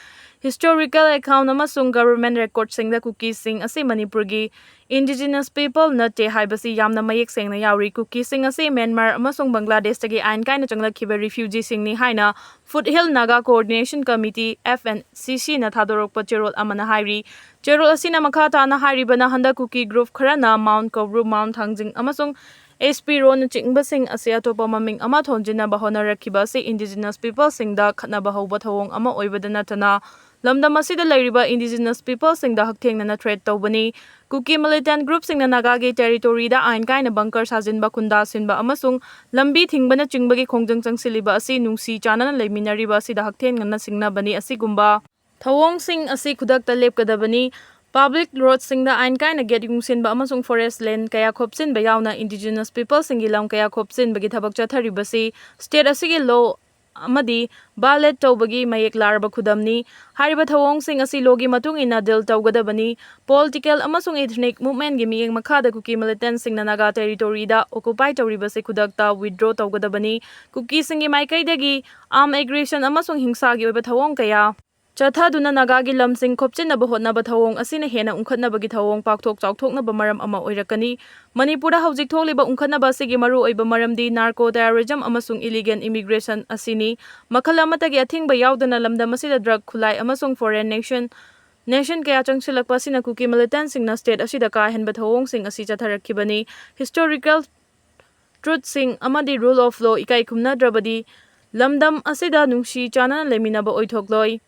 ꯍꯤꯁꯇꯣꯔꯤꯀꯦꯜ ꯑꯦꯀꯥꯎꯟ ꯑꯃꯁꯨꯡ ꯒꯕꯔꯃꯦꯟ ꯔꯦꯀꯣꯔꯗꯁꯤꯡꯗ ꯀꯨꯀꯤꯁꯤꯡ ꯑꯁꯤ ꯃꯅꯤꯄꯨꯔꯒꯤ ꯏꯟꯗꯤꯖꯤꯅꯁ ꯄꯤꯄꯜ ꯅꯠꯇꯦ ꯍꯥꯏꯕꯁꯤ ꯌꯥꯝꯅ ꯃꯌꯦꯛ ꯁꯦꯡꯅ ꯌꯥꯎꯔꯤ꯫ ꯀꯨꯀꯤꯁꯤꯡ ꯑꯁꯤ ꯃ꯭ꯌꯥꯟꯃꯥꯔ ꯑꯃꯁꯨꯡ ꯕꯪꯒ꯭ꯂꯥꯗꯦꯁꯇꯒꯤ ꯑꯥꯏꯟ ꯀꯥꯏꯅ ꯆꯪꯂꯛꯈꯤꯕ ꯔꯤꯐ꯭ꯌꯨꯖꯤꯁꯤꯡꯅꯤ ꯍꯥꯏꯅ foothill Naga coordination committee, F N C ꯁꯤꯅ ꯊꯥꯗꯣꯔꯛꯄ ꯆꯦꯔꯣꯜ ꯑꯃꯅ ꯍꯥꯏꯔꯤ꯫ ꯆꯦꯔꯣꯜ ꯑꯁꯤꯅ ꯃꯈꯥ ꯇꯥꯅ ꯍꯥꯏꯔꯤꯕꯅ, ꯍꯟꯗꯛ ꯀꯨꯀꯤ ꯒ꯭ꯔꯨꯞ ꯈꯔꯅ ꯃꯥꯎꯟ ꯀꯧꯕ꯭ꯔꯨ, ꯃꯥꯎꯟ ꯊꯥꯡꯖꯤꯡ ꯑꯃꯁꯨꯡ ꯑꯦꯁ ꯄꯤ ꯔꯣꯅꯆꯤꯡꯕꯁꯤꯡ ꯑꯁꯤ ꯑꯇꯣꯞꯄ ꯃꯃꯤꯡ ꯑꯃ ꯊꯣꯟꯖꯤꯟꯅꯕ ꯍꯣꯠꯅꯔꯛꯈꯤꯕ ꯑꯁꯤ ꯏꯟꯗꯤꯖꯤꯅꯁ ꯄꯤꯄꯜꯁꯤꯡꯗ ꯈꯠꯅꯕ ꯍꯧꯕ ꯊꯧꯑꯣꯡ ꯑꯃ ꯑꯣꯏꯕꯗ ꯅꯠꯇꯅ, ꯂꯝꯗꯝ ꯑꯁꯤꯗ ꯂꯩꯔꯤꯕ ꯏꯟꯗꯤꯖꯤꯅꯁ ꯄꯤꯄꯜꯁꯤꯡꯗ ꯍꯛꯊꯦꯡꯅꯅ ꯊ꯭ꯔꯦꯠ ꯇꯧꯕꯅꯤ꯫ ꯀꯨꯀꯤ ꯃꯤꯂꯤꯇꯦꯟꯠ ꯒ꯭ꯔꯨꯞꯁꯤꯡꯅ ꯅꯥꯒꯥꯒꯤ ꯇꯦꯔꯤꯇꯣꯔꯤꯗ ꯑꯥꯏꯟ ꯀꯥꯏꯅ ꯕꯪꯀꯔ ꯁꯥꯖꯤꯟꯕ, ꯈꯨꯟꯗꯥ ꯁꯤꯟꯕ ꯑꯃꯁꯨꯡ ꯂꯝꯕꯤ ꯊꯤꯡꯕꯅꯆꯤꯡꯕꯒꯤ ꯈꯣꯡꯖꯪ ꯆꯪꯁꯤꯜꯂꯤꯕ ꯑꯁꯤ ꯅꯨꯡꯁꯤ ꯆꯥꯟꯅꯅ ꯂꯩꯃꯤꯟꯅꯔꯤꯕ ꯑꯁꯤꯗ ꯍꯛꯊꯦꯡꯅꯅ ꯁꯤꯡꯅꯕꯅꯤ꯫ ꯑꯁꯤꯒꯨꯝꯕ ꯊꯧꯑꯣꯡꯁꯤꯡ ꯑꯁꯤ ꯈꯨꯗꯛꯇ ꯂꯦꯞꯀꯗꯕꯅꯤ꯫ ꯄꯕ꯭ꯂꯤꯛ ꯔꯣꯗꯁꯤꯡꯗ ꯑꯥꯏꯟ ꯀꯥꯏꯅ ꯒꯦꯠ ꯌꯨꯡꯁꯤꯟꯕ ꯑꯃꯁꯨꯡ ꯐꯣꯔꯦꯁ ꯂꯦꯟ ꯀꯌꯥ ꯈꯣꯞꯆꯤꯟꯕ ꯌꯥꯎꯅ ꯏꯟꯗꯤꯖꯤꯅꯁ ꯄꯤꯄꯜꯁꯤꯡꯒꯤ ꯂꯝ ꯀꯌꯥ ꯈꯣꯞꯆꯤꯟꯕꯒꯤ ꯊꯕꯛ ꯆꯠꯊꯔꯤꯕꯁꯤ ꯁ꯭ꯇꯦꯠ ꯑꯁꯤꯒꯤ ꯂꯣ ꯑꯃꯗꯤ violate ꯇꯧꯕꯒꯤ ꯃꯌꯦꯛ ꯂꯥꯔꯕ ꯈꯨꯗꯝꯅꯤ꯫ ꯍꯥꯏꯔꯤꯕ ꯊꯧꯑꯣꯡꯁꯤꯡ ꯑꯁꯤ ꯂꯣꯒꯤ ꯃꯇꯨꯡ ꯏꯟꯅ ꯗꯤꯜ ꯇꯧꯒꯗꯕꯅꯤ꯫ ꯄꯣꯂꯤꯇꯤꯀꯦꯜ ꯑꯃꯁꯨꯡ ꯏꯊꯅꯤꯛ ꯃꯨꯚꯃꯦꯟꯒꯤ ꯃꯤꯠꯌꯦꯡ ꯃꯈꯥꯗ ꯀꯨꯀꯤ ꯃꯤꯂꯤꯇꯦꯟꯁꯤꯡꯅ ꯅꯥꯒꯥ ꯇꯦꯔꯤꯇꯣꯔꯤꯗ ꯑꯣꯀꯨꯄꯥꯏ ꯇꯧꯔꯤꯕꯁꯤ ꯈꯨꯗꯛꯇ ꯋꯤꯗ꯭ꯔꯣ ꯇꯧꯒꯗꯕꯅꯤ꯫ ꯀꯨꯀꯤꯁꯤꯡꯒꯤ ꯃꯥꯏꯀꯩꯗꯒꯤ ꯑꯥꯔꯝ ꯑꯦꯒ꯭ꯔꯦꯁꯟ ꯑꯃꯁꯨꯡ ꯍꯤꯡꯁꯥꯒꯤ ꯑꯣꯏꯕ ꯊꯧꯑꯣꯡ ꯀꯌꯥ ꯆꯠꯊꯗꯨꯅ ꯅꯥꯒꯥꯒꯤ ꯂꯝꯁꯤꯡ ꯈꯣꯞꯆꯤꯟꯅꯕ ꯍꯣꯠꯅꯕ ꯊꯧꯑꯣꯡ ꯑꯁꯤꯅ ꯍꯦꯟꯅ ꯎꯪꯈꯠꯅꯕꯒꯤ ꯊꯧꯑꯣꯡ ꯄꯥꯛꯊꯣꯛ ꯆꯥꯎꯊꯣꯛꯅꯕ ꯃꯔꯝ ꯑꯃ ꯑꯣꯏꯔꯛꯀꯅꯤ꯫ ꯃꯅꯤꯄꯨꯔꯗ ꯍꯧꯖꯤꯛ ꯊꯣꯛꯂꯤꯕ ꯎꯪꯈꯠꯅꯕ ꯑꯁꯤꯒꯤ ꯃꯔꯨꯑꯣꯏꯕ ꯃꯔꯝꯗꯤ ꯅꯥꯔꯀꯣ ꯇꯦꯔꯣꯔꯤꯖꯝ ꯑꯃꯁꯨꯡ ꯏꯂꯤꯒꯦꯜ ꯏꯃꯤꯒ꯭ꯔꯦꯁꯟ ꯑꯁꯤꯅꯤ꯫ ꯃꯈꯜ ꯑꯃꯠꯇꯒꯤ ꯑꯊꯤꯡꯕ ꯌꯥꯎꯗꯅ ꯂꯝꯗꯝ ꯑꯁꯤꯗ ꯗ꯭ꯔꯒ, ꯈꯨꯠꯂꯥꯏ ꯑꯃꯁꯨꯡ ꯐꯣꯔꯦꯟ ꯅꯦꯁꯟ ꯅꯦꯁꯟ ꯀꯌꯥ ꯆꯪꯁꯤꯜꯂꯛꯄ ꯑꯁꯤꯅ ꯀꯨꯀꯤ ꯃꯤꯂꯤꯇꯦꯟꯁꯤꯡꯅ ꯁ꯭ꯇꯦꯠ ꯑꯁꯤꯗ ꯀꯥ ꯍꯦꯟꯕ ꯊꯧꯑꯣꯡꯁꯤꯡ ꯑꯁꯤ ꯆꯠꯊꯔꯛꯈꯤꯕꯅꯤ꯫ ꯍꯤꯁꯇꯣꯔꯤꯀꯦꯜ ꯇ꯭ꯔꯨꯠꯁꯤꯡ ꯑꯃꯗꯤ ꯔꯨꯜ ꯑꯣꯐ ꯂꯣ ꯏꯀꯥꯏ ꯈꯨꯝꯅꯗ꯭ꯔꯕꯗꯤ ꯂꯝꯗꯝ ꯑꯁꯤꯗ ꯅꯨꯡꯁꯤ ꯆꯥꯟꯅꯅ ꯂꯩꯃꯤꯟꯅꯕ ꯑꯣꯏꯊꯣꯛꯂꯣꯏ꯫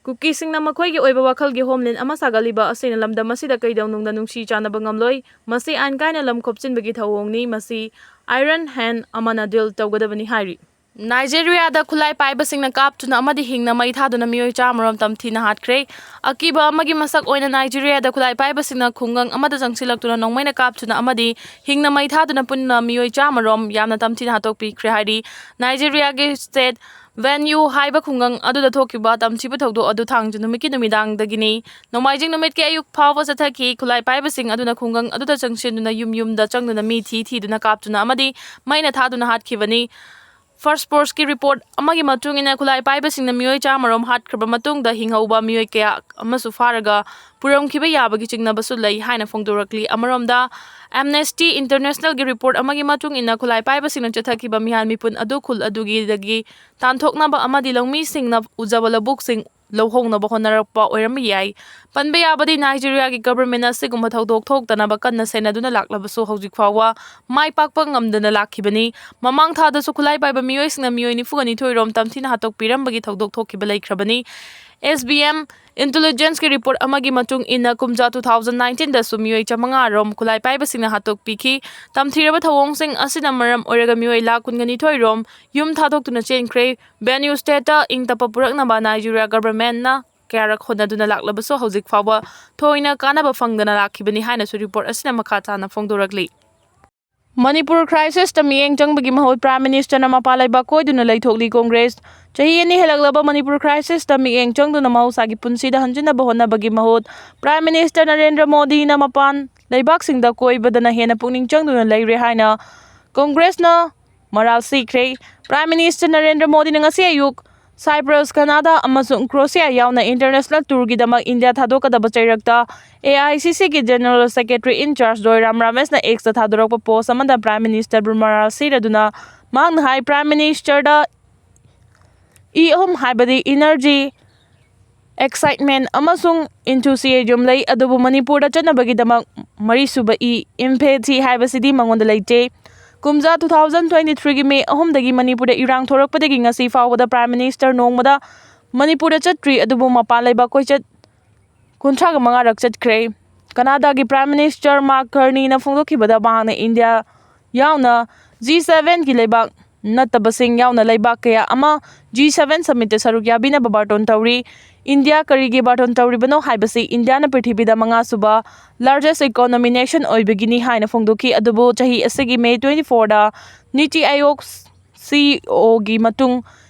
ꯀꯨꯀꯤꯁꯤꯡꯅ ꯃꯈꯣꯏꯒꯤ ꯑꯣꯏꯕ ꯋꯥꯈꯜꯒꯤ ꯍꯣꯝꯂꯦꯟ ꯑꯃ ꯁꯥꯒꯠꯂꯤꯕ ꯑꯁꯤꯅ ꯂꯝꯗꯝ ꯑꯁꯤꯗ ꯀꯩꯗꯧꯅꯨꯡꯗ ꯅꯨꯡꯁꯤ ꯆꯥꯟꯅꯕ ꯉꯝꯂꯣꯏ꯫ ꯃꯁꯤ ꯑꯥꯏꯟ ꯀꯥꯏꯅ ꯂꯝ ꯈꯣꯞꯆꯤꯟꯕꯒꯤ ꯊꯧꯑꯣꯡꯅꯤ꯫ ꯃꯁꯤ ꯑꯥꯏꯔꯟ ꯍꯦꯟ ꯑꯃꯅ ꯗꯤꯜ ꯇꯧꯒꯗꯕꯅꯤ ꯍꯥꯏꯔꯤ꯫ ꯅꯥꯏꯖꯦꯔꯤꯌꯥꯗ ꯈꯨꯠꯂꯥꯏ ꯄꯥꯏꯕꯁꯤꯡꯅ ꯀꯥꯞꯇꯨꯅ ꯑꯃꯗꯤ ꯍꯤꯡꯅ ꯃꯩ ꯊꯥꯗꯨꯅ ꯃꯤꯑꯣꯏ ꯆꯥꯃꯔꯣꯝ ꯇꯝꯊꯤꯅ ꯍꯥꯠꯈ꯭ꯔꯦ꯫ ꯑꯀꯤꯕ ꯑꯃꯒꯤ ꯃꯁꯛ ꯑꯣꯏꯅ ꯅꯥꯏꯖꯦꯔꯤꯌꯥꯗ ꯈꯨꯠꯂꯥꯏ ꯄꯥꯏꯕꯁꯤꯡꯅ ꯈꯨꯡꯒꯪ ꯑꯃꯗ ꯆꯪꯁꯤꯜꯂꯛꯇꯨꯅ ꯅꯣꯡꯃꯩꯅ ꯀꯥꯞꯇꯨꯅ ꯑꯃꯗꯤ ꯍꯤꯡꯅ ꯃꯩ ꯊꯥꯗꯨꯅ ꯄꯨꯟꯅ ꯃꯤꯑꯣꯏ ꯆꯥꯃꯔꯣꯝ ꯌꯥꯝꯅ ꯇꯝꯊꯤꯅ ꯍꯥꯠꯇꯣꯛꯄꯤꯈ꯭ꯔꯦ ꯍꯥꯏꯔꯤ꯫ ꯅꯥꯏꯖꯦꯔꯤꯌꯥꯒꯤ ꯁ꯭ꯇꯦꯠ ꯚꯦꯟꯌꯨ ꯍꯥꯏꯕ ꯈꯨꯡꯒꯪ ꯑꯗꯨꯗ ꯊꯣꯛꯈꯤꯕ ꯇꯝꯊꯤꯕ ꯊꯧꯗꯣꯛ ꯑꯗꯨ ꯊꯥꯡꯖ ꯅꯨꯃꯤꯠꯀꯤ ꯅꯨꯃꯤꯗꯥꯡꯗꯒꯤꯅꯤ꯫ ꯅꯣꯡꯃꯥꯏꯖꯤꯡ ꯅꯨꯃꯤꯠꯀꯤ ꯑꯌꯨꯛ ꯐꯥꯎꯕ ꯆꯠꯊꯈꯤ꯫ ꯈꯨꯠꯂꯥꯏ ꯄꯥꯏꯕꯁꯤꯡ ꯑꯗꯨꯅ ꯈꯨꯡꯒꯪ ꯑꯗꯨꯗ ꯆꯪꯁꯤꯟꯗꯨꯅ ꯌꯨꯝ ꯌꯨꯝꯗ ꯆꯪꯗꯨꯅ ꯃꯤ ꯊꯤ ꯊꯤꯗꯨꯅ ꯀꯥꯞꯇꯨꯅ ꯑꯃꯗꯤ ꯃꯩꯅ ꯊꯥꯗꯨꯅ ꯍꯥꯠꯈꯤꯕꯅꯤ꯫ ꯐꯥꯔꯁ ꯐꯣꯔꯁꯀꯤ ꯔꯤꯄꯣꯔꯠ ꯑꯃꯒꯤ ꯃꯇꯨꯡ ꯏꯟꯅ ꯈꯨꯠꯂꯥꯏ ꯄꯥꯏꯕꯁꯤꯡꯅ ꯃꯤꯑꯣꯏ ꯆꯥꯃꯔꯣꯝ ꯍꯥꯠꯈ꯭ꯔꯕ ꯃꯇꯨꯡꯗ ꯍꯤꯡꯍꯧꯕ ꯃꯤꯑꯣꯏ ꯀꯌꯥ ꯑꯃꯁꯨ ꯐꯥꯔꯒ ꯄꯨꯔꯝꯈꯤꯕ ꯌꯥꯕꯒꯤ ꯆꯤꯡꯅꯕꯁꯨ ꯂꯩ ꯍꯥꯏꯅ ꯐꯣꯡꯗꯣꯔꯛꯂꯤ꯫ ꯑꯃꯔꯣꯝꯗ ꯑꯦꯝꯅꯦꯁꯇꯤ ꯏꯟꯇꯔꯅꯦꯁꯅꯦꯜꯒꯤ ꯔꯤꯄꯣꯔꯠ ꯑꯃꯒꯤ ꯃꯇꯨꯡ ꯏꯟꯅ ꯈꯨꯠꯂꯥꯏ ꯄꯥꯏꯕꯁꯤꯡꯅ ꯆꯠꯊꯈꯤꯕ ꯃꯤꯍꯥꯠ ꯃꯤꯄꯨꯟ ꯑꯗꯨ ꯈꯨꯜ ꯑꯗꯨꯒꯤꯗꯒꯤ ꯇꯥꯟꯊꯣꯛꯅꯕ ꯑꯃꯗꯤ ꯂꯧꯃꯤꯁꯤꯡꯅ ꯎꯖꯕ ꯂꯧꯕꯨꯛꯁꯤꯡ ꯂꯧꯍꯧꯅꯕ ꯍꯣꯠꯅꯔꯛꯄ ꯑꯣꯏꯔꯝꯕ ꯌꯥꯏ꯫ ꯄꯟꯕ ꯌꯥꯕꯗꯤ ꯅꯥꯏꯖꯦꯔꯤꯌꯥꯒꯤ ꯒꯚꯔꯟꯃꯦꯟꯠꯅ ꯑꯁꯤꯒꯨꯝꯕ ꯊꯧꯗꯣꯛ ꯊꯣꯛꯇꯅꯕ ꯀꯟꯅ ꯁꯦꯟꯅꯗꯨꯅ ꯂꯥꯛꯂꯕꯁꯨ ꯍꯧꯖꯤꯛ ꯐꯥꯎꯕ ꯃꯥꯏ ꯄꯥꯛꯄ ꯉꯝꯗꯅ ꯂꯥꯛꯈꯤꯕꯅꯤ꯫ ꯃꯃꯥꯡ ꯊꯥꯗꯁꯨ ꯈꯨꯠꯂꯥꯏ ꯄꯥꯏꯕ ꯃꯤꯑꯣꯏꯁꯤꯡꯅ ꯃꯤꯑꯣꯏ ꯅꯤꯐꯨꯒ ꯅꯤꯊꯣꯏ ꯔꯣꯝ ꯇꯝꯊꯤꯅ ꯍꯥꯠꯇꯣꯛꯄꯤꯔꯝꯕꯒꯤ ꯊꯧꯗꯣꯛ ꯊꯣꯛꯈꯤꯕ ꯂꯩꯈ꯭ꯔꯕꯅꯤ꯫ ꯑꯦꯁ ꯕꯤ ꯑꯦꯝ ꯏꯟꯇꯦꯂꯤꯖꯦꯟꯁꯀꯤ ꯔꯤꯄꯣꯔꯠ ꯑꯃꯒꯤ ꯃꯇꯨꯡ ꯏꯟꯅ ꯀꯨꯝꯖꯥ ꯇꯨ ꯊꯥꯎꯖꯟ ꯅꯥꯏꯟꯇꯤꯟꯗꯁꯨ ꯃꯤꯑꯣꯏ ꯆꯥꯃꯉꯥ ꯔꯣꯝ ꯈꯨꯠꯂꯥꯏ ꯄꯥꯏꯕꯁꯤꯡꯅ ꯍꯥꯠꯇꯣꯛꯄꯤꯈꯤ꯫ ꯇꯝꯊꯤꯔꯕ ꯊꯧꯑꯣꯡꯁꯤꯡ ꯑꯁꯤꯅ ꯃꯔꯝ ꯑꯣꯏꯔꯒ ꯃꯤꯑꯣꯏ ꯂꯥꯈ ꯀꯨꯟꯒ ꯅꯤꯊꯣꯏ ꯔꯣꯝ ꯌꯨꯝ ꯊꯥꯗꯣꯛꯇꯨꯅ ꯆꯦꯟꯈ꯭ꯔꯦ꯫ ꯕꯦꯟꯌꯨ ꯁ꯭ꯇꯦꯠꯇ ꯏꯪ ꯇꯞꯄ ꯄꯨꯔꯛꯅꯕ ꯅꯥꯏꯖꯦꯔꯤꯌꯥ ꯒꯚꯔꯟꯃꯦꯟꯠꯅ ꯀꯌꯥꯔꯛ ꯍꯣꯠꯅꯗꯨꯅ ꯂꯥꯛꯂꯕꯁꯨ ꯍꯧꯖꯤꯛ ꯐꯥꯎꯕ ꯊꯣꯏꯅ ꯀꯥꯟꯅꯕ ꯐꯪꯗꯅ ꯂꯥꯛꯈꯤꯕꯅꯤ ꯍꯥꯏꯅꯁꯨ ꯔꯤꯄꯣꯔꯠ ꯑꯁꯤꯅ ꯃꯈꯥ ꯇꯥꯅ ꯐꯣꯡꯗꯣꯔꯛꯂꯤ꯫ ꯃꯅꯤꯄꯨꯔ crisis ꯇ ꯃꯤꯠꯌꯦꯡ ꯆꯪꯕꯒꯤ ꯃꯍꯨꯠ Prime Minister ꯅ ꯃꯄꯥꯟ ꯂꯩꯕꯥꯛ ꯀꯣꯏꯗꯨꯅ ꯂꯩꯊꯣꯛꯂꯤ ꯀꯣꯡꯒ꯭ꯔꯦꯁ꯫ ꯆꯍꯤ ꯑꯅꯤ ꯍꯦꯜꯂꯛꯂꯕ ꯃꯅꯤꯄꯨꯔ crisis ꯇ ꯃꯤꯠꯌꯦꯡ ꯆꯪꯗꯨꯅ ꯃꯍꯧꯁꯥꯒꯤ ꯄꯨꯟꯁꯤꯗ ꯍꯟꯖꯤꯟꯅꯕ ꯍꯣꯠꯅꯕꯒꯤ ꯃꯍꯨꯠ Prime Minister ꯅꯔꯦꯟꯗ꯭ꯔ ꯃꯣꯗꯤꯅ ꯃꯄꯥꯟ ꯂꯩꯕꯥꯛꯁꯤꯡꯗ ꯀꯣꯏꯕꯗꯅ ꯍꯦꯟꯅ ꯄꯨꯛꯅꯤꯡ ꯆꯪꯗꯨꯅ ꯂꯩꯔꯦ ꯍꯥꯏꯅ ꯀꯣꯡꯒ꯭ꯔꯦꯁꯅ ꯃꯔꯥꯜ ꯁꯤꯈ꯭ꯔꯦ꯫ Prime Minister ꯅꯔꯦꯟꯗ꯭ꯔ ꯃꯣꯗꯤꯅ ꯉꯁꯤ ꯑꯌꯨꯛ Cyprus, Canada ꯑꯃꯁꯨꯡ Croatia ꯌꯥꯎꯅ international tour ꯒꯤꯗꯃꯛ ꯏꯟꯗꯤꯌꯥ ꯊꯥꯗꯣꯛꯀꯗꯕ ꯆꯩꯔꯛꯇ A I C C ꯒꯤ General Secretary in charge Jairam ꯔꯥꯃꯦꯁꯅ X ꯇ ꯊꯥꯗꯣꯔꯛꯄ post ꯑꯃꯗ Prime Minister ꯕꯨ ꯃꯔꯥꯜ ꯁꯤꯔꯗꯨꯅ ꯃꯍꯥꯛꯅ ꯍꯥꯏ, Prime Minister ꯗ E ꯑꯍꯨꯝ ꯍꯥꯏꯕꯗꯤ energy, excitement ꯑꯃꯁꯨꯡ enthusiasm ꯂꯩ, ꯑꯗꯨꯕꯨ ꯃꯅꯤꯄꯨꯔꯗ ꯆꯠꯅꯕꯒꯤꯗꯃꯛ ꯃꯔꯤꯁꯨꯕ E, empathy ꯍꯥꯏꯕꯁꯤꯗꯤ ꯃꯉꯣꯟꯗ ꯂꯩꯇꯦ꯫ ꯀꯨꯝꯖꯥ two thousand twenty three ꯒꯤ May ꯑꯍꯨꯝꯗꯒꯤ ꯃꯅꯤꯄꯨꯔꯗ ꯏꯔꯥꯡ ꯊꯣꯔꯛꯄꯗꯒꯤ ꯉꯁꯤ ꯐꯥꯎꯕꯗ Prime Minister ꯅꯣꯡꯃꯗ ꯃꯅꯤꯄꯨꯔꯗ ꯆꯠꯇ꯭ꯔꯤ, ꯑꯗꯨꯕꯨ ꯃꯄꯥꯟ ꯂꯩꯕꯥꯛ ꯀꯣꯏꯆꯠ ꯀꯨꯟꯊ꯭ꯔꯥꯒ ꯃꯉꯥꯔꯛ ꯆꯠꯈ꯭ꯔꯦ꯫ ꯀꯅꯥꯗꯥꯒꯤ Prime Minister Mark Carney ꯅ ꯐꯣꯡꯗꯣꯛꯈꯤꯕꯗ ꯃꯍꯥꯛꯅ ꯏꯟꯗꯤꯌꯥ ꯌꯥꯎꯅ G seven ꯒꯤ ꯂꯩꯕꯥꯛ ꯅꯠꯇꯕꯁꯤꯡ ꯌꯥꯎꯅ ꯂꯩꯕꯥꯛ ꯀꯌꯥ ꯑꯃ G seven summit ꯇ ꯁꯔꯨꯛ ꯌꯥꯕꯤꯅꯕ ꯕꯥꯔꯇꯣꯟ ꯇꯧꯔꯤ꯫ ꯏꯟꯗꯤꯌꯥ ꯀꯔꯤꯒꯤ ꯕꯥꯔꯇꯣꯟ ꯇꯧꯔꯤꯕꯅꯣ ꯍꯥꯏꯕꯁꯤ ꯏꯟꯗꯤꯌꯥꯅ ꯄ꯭ꯔꯤꯊꯤꯕꯤꯗ ꯃꯉꯥꯁꯨꯕ largest economy nation ꯑꯣꯏꯕꯒꯤꯅꯤ ꯍꯥꯏꯅ ꯐꯣꯡꯗꯣꯛꯈꯤ꯫ ꯑꯗꯨꯕꯨ ꯆꯍꯤ ꯑꯁꯤꯒꯤ May twenty four ꯗ ꯅꯤꯇꯤ ꯑꯥꯌꯣꯒ C E O ꯒꯤ ꯃꯇꯨꯡ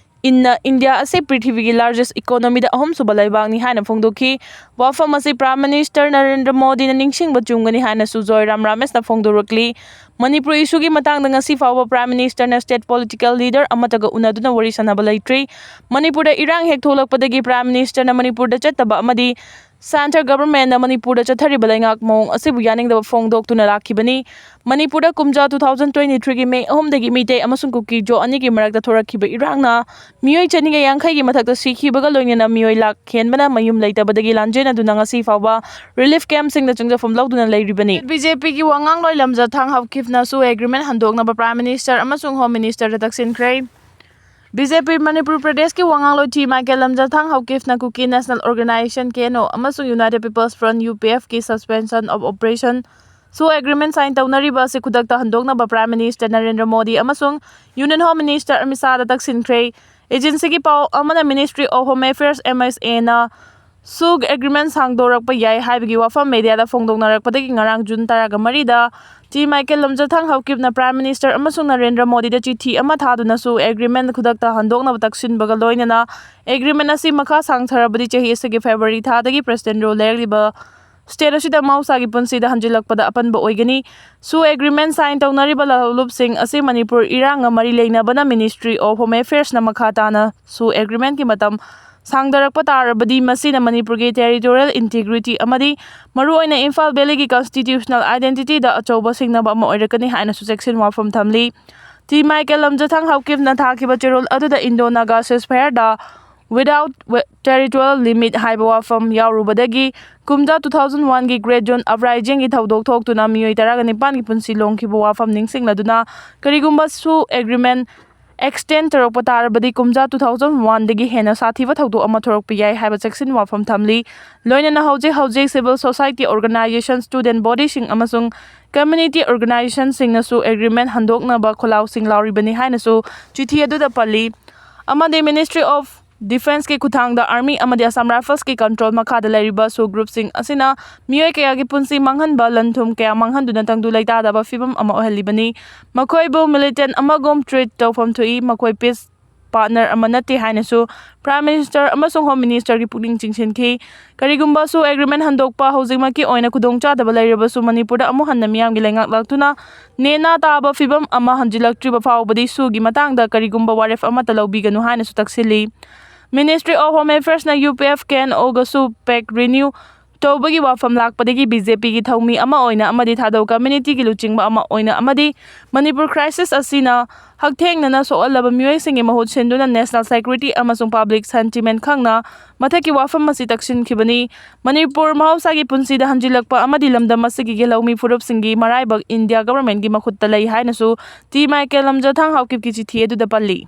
ꯏꯟꯅ ꯏꯟꯗꯤꯌꯥ ꯑꯁꯤ ꯄ꯭ꯔꯤꯊꯤꯕꯤꯒꯤ largest economy ꯗ ꯑꯍꯨꯝꯁꯨꯕ ꯂꯩꯕꯥꯛꯅꯤ ꯍꯥꯏꯅ ꯐꯣꯡꯗꯣꯛꯈꯤ꯫ ꯋꯥꯐꯝ ꯑꯁꯤ Prime Minister ꯅꯔꯦꯟꯗ꯭ꯔ ꯃꯣꯗꯤꯅ ꯅꯤꯡꯁꯤꯡꯕ ꯆꯨꯝꯒꯅꯤ ꯍꯥꯏꯅꯁꯨ ꯖꯣꯏꯔꯥꯝ ꯔꯥꯃꯦꯁꯅ ꯐꯣꯡꯗꯣꯔꯛꯂꯤ꯫ ꯃꯅꯤꯄꯨꯔ issue ꯒꯤ ꯃꯇꯥꯡꯗ ꯉꯁꯤ ꯐꯥꯎꯕ Prime Minister ꯅ state political leader ꯑꯃꯠꯇꯒ ꯎꯅꯗꯨꯅ ꯋꯥꯔꯤ ꯁꯥꯟꯅꯕ ꯂꯩꯇ꯭ꯔꯤ꯫ ꯃꯅꯤꯄꯨꯔꯗ ꯏꯔꯥꯡ ꯍꯦꯛ ꯊꯣꯛꯂꯛꯄꯗꯒꯤ Prime Minister ꯅ ꯃꯅꯤꯄꯨꯔꯗ ꯆꯠꯇꯕ ꯑꯃꯗꯤ Central Government ꯅ ꯃꯅꯤꯄꯨꯔꯗ ꯆꯠꯊꯔꯤꯕ ꯂꯩꯉꯥꯛ ꯃꯑꯣꯡ ꯑꯁꯤꯕꯨ ꯌꯥꯅꯤꯡꯗꯕ ꯐꯣꯡꯗꯣꯛꯇꯨꯅ ꯂꯥꯛꯈꯤꯕꯅꯤ꯫ ꯃꯅꯤꯄꯨꯔꯗ ꯀꯨꯝꯖꯥ two thousand twenty three ꯒꯤ May ꯑꯍꯨꯝꯗꯒꯤ ꯃꯤꯇꯩ ꯑꯃꯁꯨꯡ ꯀꯨꯀꯤ ꯖꯣ ꯑꯅꯤꯒꯤ ꯃꯔꯛꯇ ꯊꯣꯔꯛꯈꯤꯕ ꯏꯔꯥꯡꯅ ꯃꯤꯑꯣꯏ ꯆꯅꯤꯒ ꯌꯥꯡꯈꯩꯒꯤ ꯃꯊꯛꯇ ꯁꯤꯈꯤꯕꯒ ꯂꯣꯏꯅꯅ ꯃꯤꯑꯣꯏ ꯂꯥꯈ ꯍꯦꯟꯕꯅ ꯃꯌꯨꯝ ꯂꯩꯇꯕꯗꯒꯤ ꯂꯥꯟꯖꯦꯟꯅꯗꯨꯅ ꯉꯁꯤ ꯐꯥꯎꯕ relief camp ꯁꯤꯡꯗ ꯆꯪꯖꯐꯝ ꯂꯧꯗꯨꯅ ꯂꯩꯔꯤꯕꯅꯤ꯫ B J P ꯒꯤ ꯋꯥꯉꯥꯡꯂꯣꯏ ꯂꯝꯖꯥꯊꯥꯡ ꯍꯧꯀꯤꯞꯅ SoO agreement ꯍꯟꯗꯣꯛꯅꯕ Prime Minister ꯑꯃꯁꯨꯡ Home Minister ꯗ ꯇꯛꯁꯤꯟꯈ꯭ꯔꯦ꯫ B J P ꯃꯅꯤꯄꯨꯔ ꯄ꯭ꯔꯗꯦꯁꯀꯤ ꯋꯥꯉꯥꯡꯂꯣꯏ ꯊꯤ ꯃꯥꯏꯀꯦꯜ ꯂꯝꯖꯥꯊꯥꯡ ꯍꯧꯀꯤꯞꯅ ꯀꯨꯀꯤ National Organisation, K N O, ꯑꯃꯁꯨꯡ United People's Front, U P F, ꯀꯤ suspension of operation SoO agreement sign ꯇꯧꯅꯔꯤꯕ ꯑꯁꯤ ꯈꯨꯗꯛꯇ ꯍꯟꯗꯣꯛꯅꯕ Prime Minister ꯅꯔꯦꯟꯗ꯭ꯔ ꯃꯣꯗꯤ ꯑꯃꯁꯨꯡ Union Home Minister Amit ꯁꯥꯍꯗ ꯇꯛꯁꯤꯟꯈ꯭ꯔꯦ꯫ Agency ꯒꯤ ꯄꯥꯎ ꯑꯃꯅ Ministry of Home Affairs, M H A, ꯅ SoO agreement ꯁꯥꯡꯗꯣꯔꯛꯄ ꯌꯥꯏ ꯍꯥꯏꯕꯒꯤ ꯋꯥꯐꯝ media ꯗ ꯐꯣꯡꯗꯣꯛꯅꯔꯛꯄꯗꯒꯤ ꯉꯔꯥꯡ June ꯇꯔꯥꯒ ꯃꯔꯤꯗ ꯇꯤ ꯃꯥꯏꯀꯦꯜ ꯂꯝꯖꯊꯥꯡ ꯍꯥꯎꯀꯤꯞꯅ Prime Minister ꯑꯃꯁꯨꯡ ꯅꯔꯦꯟꯗ꯭ꯔ ꯃꯣꯗꯤꯗ ꯆꯤꯊꯤ ꯑꯃ ꯊꯥꯗꯨꯅꯁꯨ agreement ꯈꯨꯗꯛꯇ ꯍꯟꯗꯣꯛꯅꯕ ꯇꯛꯁꯤꯟꯕꯒ ꯂꯣꯏꯅꯅ agreement ꯑꯁꯤ ꯃꯈꯥ ꯁꯥꯡꯊꯔꯕꯗꯤ ꯆꯍꯤ ꯑꯁꯤꯒꯤ February ꯊꯥꯗꯒꯤ President rule ꯂꯩꯔꯛꯂꯤꯕ state ꯑꯁꯤꯗ ꯃꯍꯧꯁꯥꯒꯤ ꯄꯨꯟꯁꯤꯗ ꯍꯟꯖꯤꯜꯂꯛꯄꯗ ꯑꯄꯟꯕ ꯑꯣꯏꯒꯅꯤ꯫ ꯁꯨ agreement sign ꯇꯧꯅꯔꯤꯕ ꯂꯂꯣꯟꯂꯨꯞꯁꯤꯡ ꯑꯁꯤ ꯃꯅꯤꯄꯨꯔ ꯏꯔꯥꯡꯒ ꯃꯔꯤ ꯂꯩꯅꯕꯅ Ministry of Home Affairsꯅ ꯃꯈꯥ ꯇꯥꯅ ꯁꯨ agreementꯀꯤ ꯃꯇꯝ ꯁꯥꯡꯗꯔꯛꯄ ꯇꯥꯔꯕꯗꯤ ꯃꯁꯤꯅ ꯃꯅꯤꯄꯨꯔꯒꯤ territorial integrity ꯑꯃꯗꯤ ꯃꯔꯨꯑꯣꯏꯅ ꯏꯝꯐꯥꯜ Valleyꯒꯤ constitutional identityꯗ ꯑꯆꯧꯕ ꯁꯤꯡꯅꯕ ꯑꯃ ꯑꯣꯏꯔꯛꯀꯅꯤ ꯍꯥꯏꯅꯁꯨ ꯆꯦꯛꯁꯤꯟ ꯋꯥꯐꯝ ꯊꯝꯂꯤ꯫ ꯇꯤ ꯃꯥꯏꯀꯦꯜ ꯂꯝꯖꯊꯥꯡ ꯍꯥꯎꯀꯤꯞꯅ ꯊꯥꯈꯤꯕ ꯆꯦꯔꯣꯜ ꯑꯗꯨꯗ Indo-Naga ceasefireꯗ without territorial limit ꯍꯥꯏꯕ ꯋꯥꯐꯝ ꯌꯥꯎꯔꯨꯕꯗꯒꯤ ꯀꯨꯝꯖꯥ two thousand oneꯒꯤ Great June Uprisingꯒꯤ ꯊꯧꯗꯣꯛ ꯊꯣꯛꯇꯨꯅ ꯃꯤꯑꯣꯏ ꯇꯔꯥꯒ ꯅꯤꯄꯥꯟꯒꯤ ꯄꯨꯟꯁꯤ ꯂꯣꯡꯈꯤꯕ ꯋꯥꯐꯝ ꯅꯤꯡꯁꯤꯡꯂꯗꯨꯅ ꯀꯔꯤꯒꯨꯝꯕ ꯁꯨ agreement extend ꯇꯧꯔꯛꯄ ꯇꯥꯔꯕꯗꯤ ꯀꯨꯝꯖꯥ two thousand oneꯗꯒꯤ ꯍꯦꯟꯅ ꯁꯥꯊꯤꯕ ꯊꯧꯗꯣꯛ ꯑꯃ ꯊꯣꯔꯛꯄ ꯌꯥꯏ ꯍꯥꯏꯕ ꯆꯦꯛꯁꯤꯟ ꯋꯥꯐꯝ ꯊꯝꯂꯤ꯫ ꯂꯣꯏꯅꯅ ꯍꯧꯖꯤꯛ ꯍꯧꯖꯤꯛ civil society organization, student bodyꯁꯤꯡ ꯑꯃꯁꯨꯡ community organizationꯁꯤꯡꯅꯁꯨ agreement ꯍꯟꯗꯣꯛꯅꯕ ꯈꯣꯜꯂꯥꯎꯁꯤꯡ ꯂꯥꯎꯔꯤꯕꯅꯤ ꯍꯥꯏꯅꯁꯨ ꯆꯤꯊꯤ ꯑꯗꯨꯗ ꯄꯜꯂꯤ꯫ ꯑꯃꯗꯤ Ministry of Defenceꯀꯤ ꯈꯨꯠꯊꯥꯡꯗ Army ꯑꯃꯗꯤ Assam Riflesꯀꯤ control ꯃꯈꯥꯗ ꯂꯩꯔꯤꯕ ꯁꯨ groupꯁꯤꯡ ꯑꯁꯤꯅ ꯃꯤꯑꯣꯏ ꯀꯌꯥꯒꯤ ꯄꯨꯟꯁꯤ ꯃꯥꯡꯍꯟꯕ, ꯂꯟ ꯊꯨꯝ ꯀꯌꯥ ꯃꯥꯡꯍꯟꯗꯨꯅ ꯇꯪꯗꯨ ꯂꯩꯇꯥꯗꯕ ꯐꯤꯕꯝ ꯑꯃ ꯑꯣꯏꯍꯜꯂꯤꯕꯅꯤ꯫ ꯃꯈꯣꯏꯕꯨ militant ꯑꯃꯒꯨꯝ treat ꯇꯧꯐꯝ ꯊꯣꯛꯏ꯫ ꯃꯈꯣꯏ peace partner ꯑꯃ ꯅꯠꯇꯦ ꯍꯥꯏꯅꯁꯨ Prime Minister ꯑꯃꯁꯨꯡ Home Ministerꯒꯤ ꯄꯨꯛꯅꯤꯡ ꯆꯤꯡꯁꯤꯟꯈꯤ꯫ ꯀꯔꯤꯒꯨꯝꯕ ꯁꯨ agreement ꯍꯟꯗꯣꯛꯄ ꯍꯧꯖꯤꯛꯃꯛꯀꯤ ꯑꯣꯏꯅ ꯈꯨꯗꯣꯡꯆꯥꯗꯕ ꯂꯩꯔꯕꯁꯨ ꯃꯅꯤꯄꯨꯔꯗ ꯑꯃꯨꯛ ꯍꯟꯅ ꯃꯤꯌꯥꯝꯒꯤ ꯂꯩꯉꯥꯛ ꯂꯥꯛꯇꯨꯅ ꯅꯦꯅꯥ ꯇꯥꯕ ꯐꯤꯕꯝ ꯑꯃ ꯍꯟꯖꯤꯜꯂꯛꯇ꯭ꯔꯤꯕ ꯐꯥꯎꯕꯗꯤ ꯁꯨꯒꯤ ꯃꯇꯥꯡꯗ ꯀꯔꯤꯒꯨꯝꯕ ꯋꯥꯔꯦꯞ ꯑꯃꯠꯇ ꯂꯧꯕꯤꯒꯅꯨ ꯍꯥꯏꯅꯁꯨ ꯇꯛꯁꯤꯜꯂꯤ꯫ Ministry of Home Affairsꯅ UPF, KNOꯒꯁꯨ pact renew ꯇꯧꯕꯒꯤ ꯋꯥꯐꯝ ꯂꯥꯛꯄꯗꯒꯤ BJPꯒꯤ ꯊꯧꯃꯤ ꯑꯃ ꯑꯣꯏꯅ ꯑꯃꯗꯤ ꯊꯥꯗꯧ communityꯒꯤ ꯂꯨꯆꯤꯡꯕ ꯑꯃ ꯑꯣꯏꯅ ꯑꯃꯗꯤ ꯃꯅꯤꯄꯨꯔ crisis ꯑꯁꯤꯅ ꯍꯛꯊꯦꯡꯅꯅ ꯁꯣꯛꯍꯜꯂꯕ ꯃꯤꯑꯣꯏꯁꯤꯡꯒꯤ ꯃꯍꯨꯠ ꯁꯤꯟꯗꯨꯅ national security ꯑꯃꯁꯨꯡ public sentiment ꯈꯪꯅ ꯃꯊꯛꯀꯤ ꯋꯥꯐꯝ ꯑꯁꯤ ꯇꯛꯁꯤꯟꯈꯤꯕꯅꯤ꯫ ꯃꯅꯤꯄꯨꯔ ꯃꯍꯧꯁꯥꯒꯤ ꯄꯨꯟꯁꯤꯗ ꯍꯟꯖꯤꯜꯂꯛꯄ ꯑꯃꯗꯤ ꯂꯝꯗꯝ ꯑꯁꯤꯒꯤ ꯂꯧꯃꯤ ꯐꯨꯔꯨꯞꯁꯤꯡꯒꯤ ꯃꯔꯥꯏꯕꯛ India governmentꯀꯤ ꯃꯈꯨꯠꯇ ꯂꯩ ꯍꯥꯏꯅꯁꯨ ꯇꯤ ꯃꯥꯏꯀꯦꯜ ꯂꯝꯖꯊꯥꯡ ꯍꯥꯎꯀꯤꯞꯀꯤ ꯆꯤꯊꯤ ꯑꯗꯨꯗ ꯄꯜꯂꯤ꯫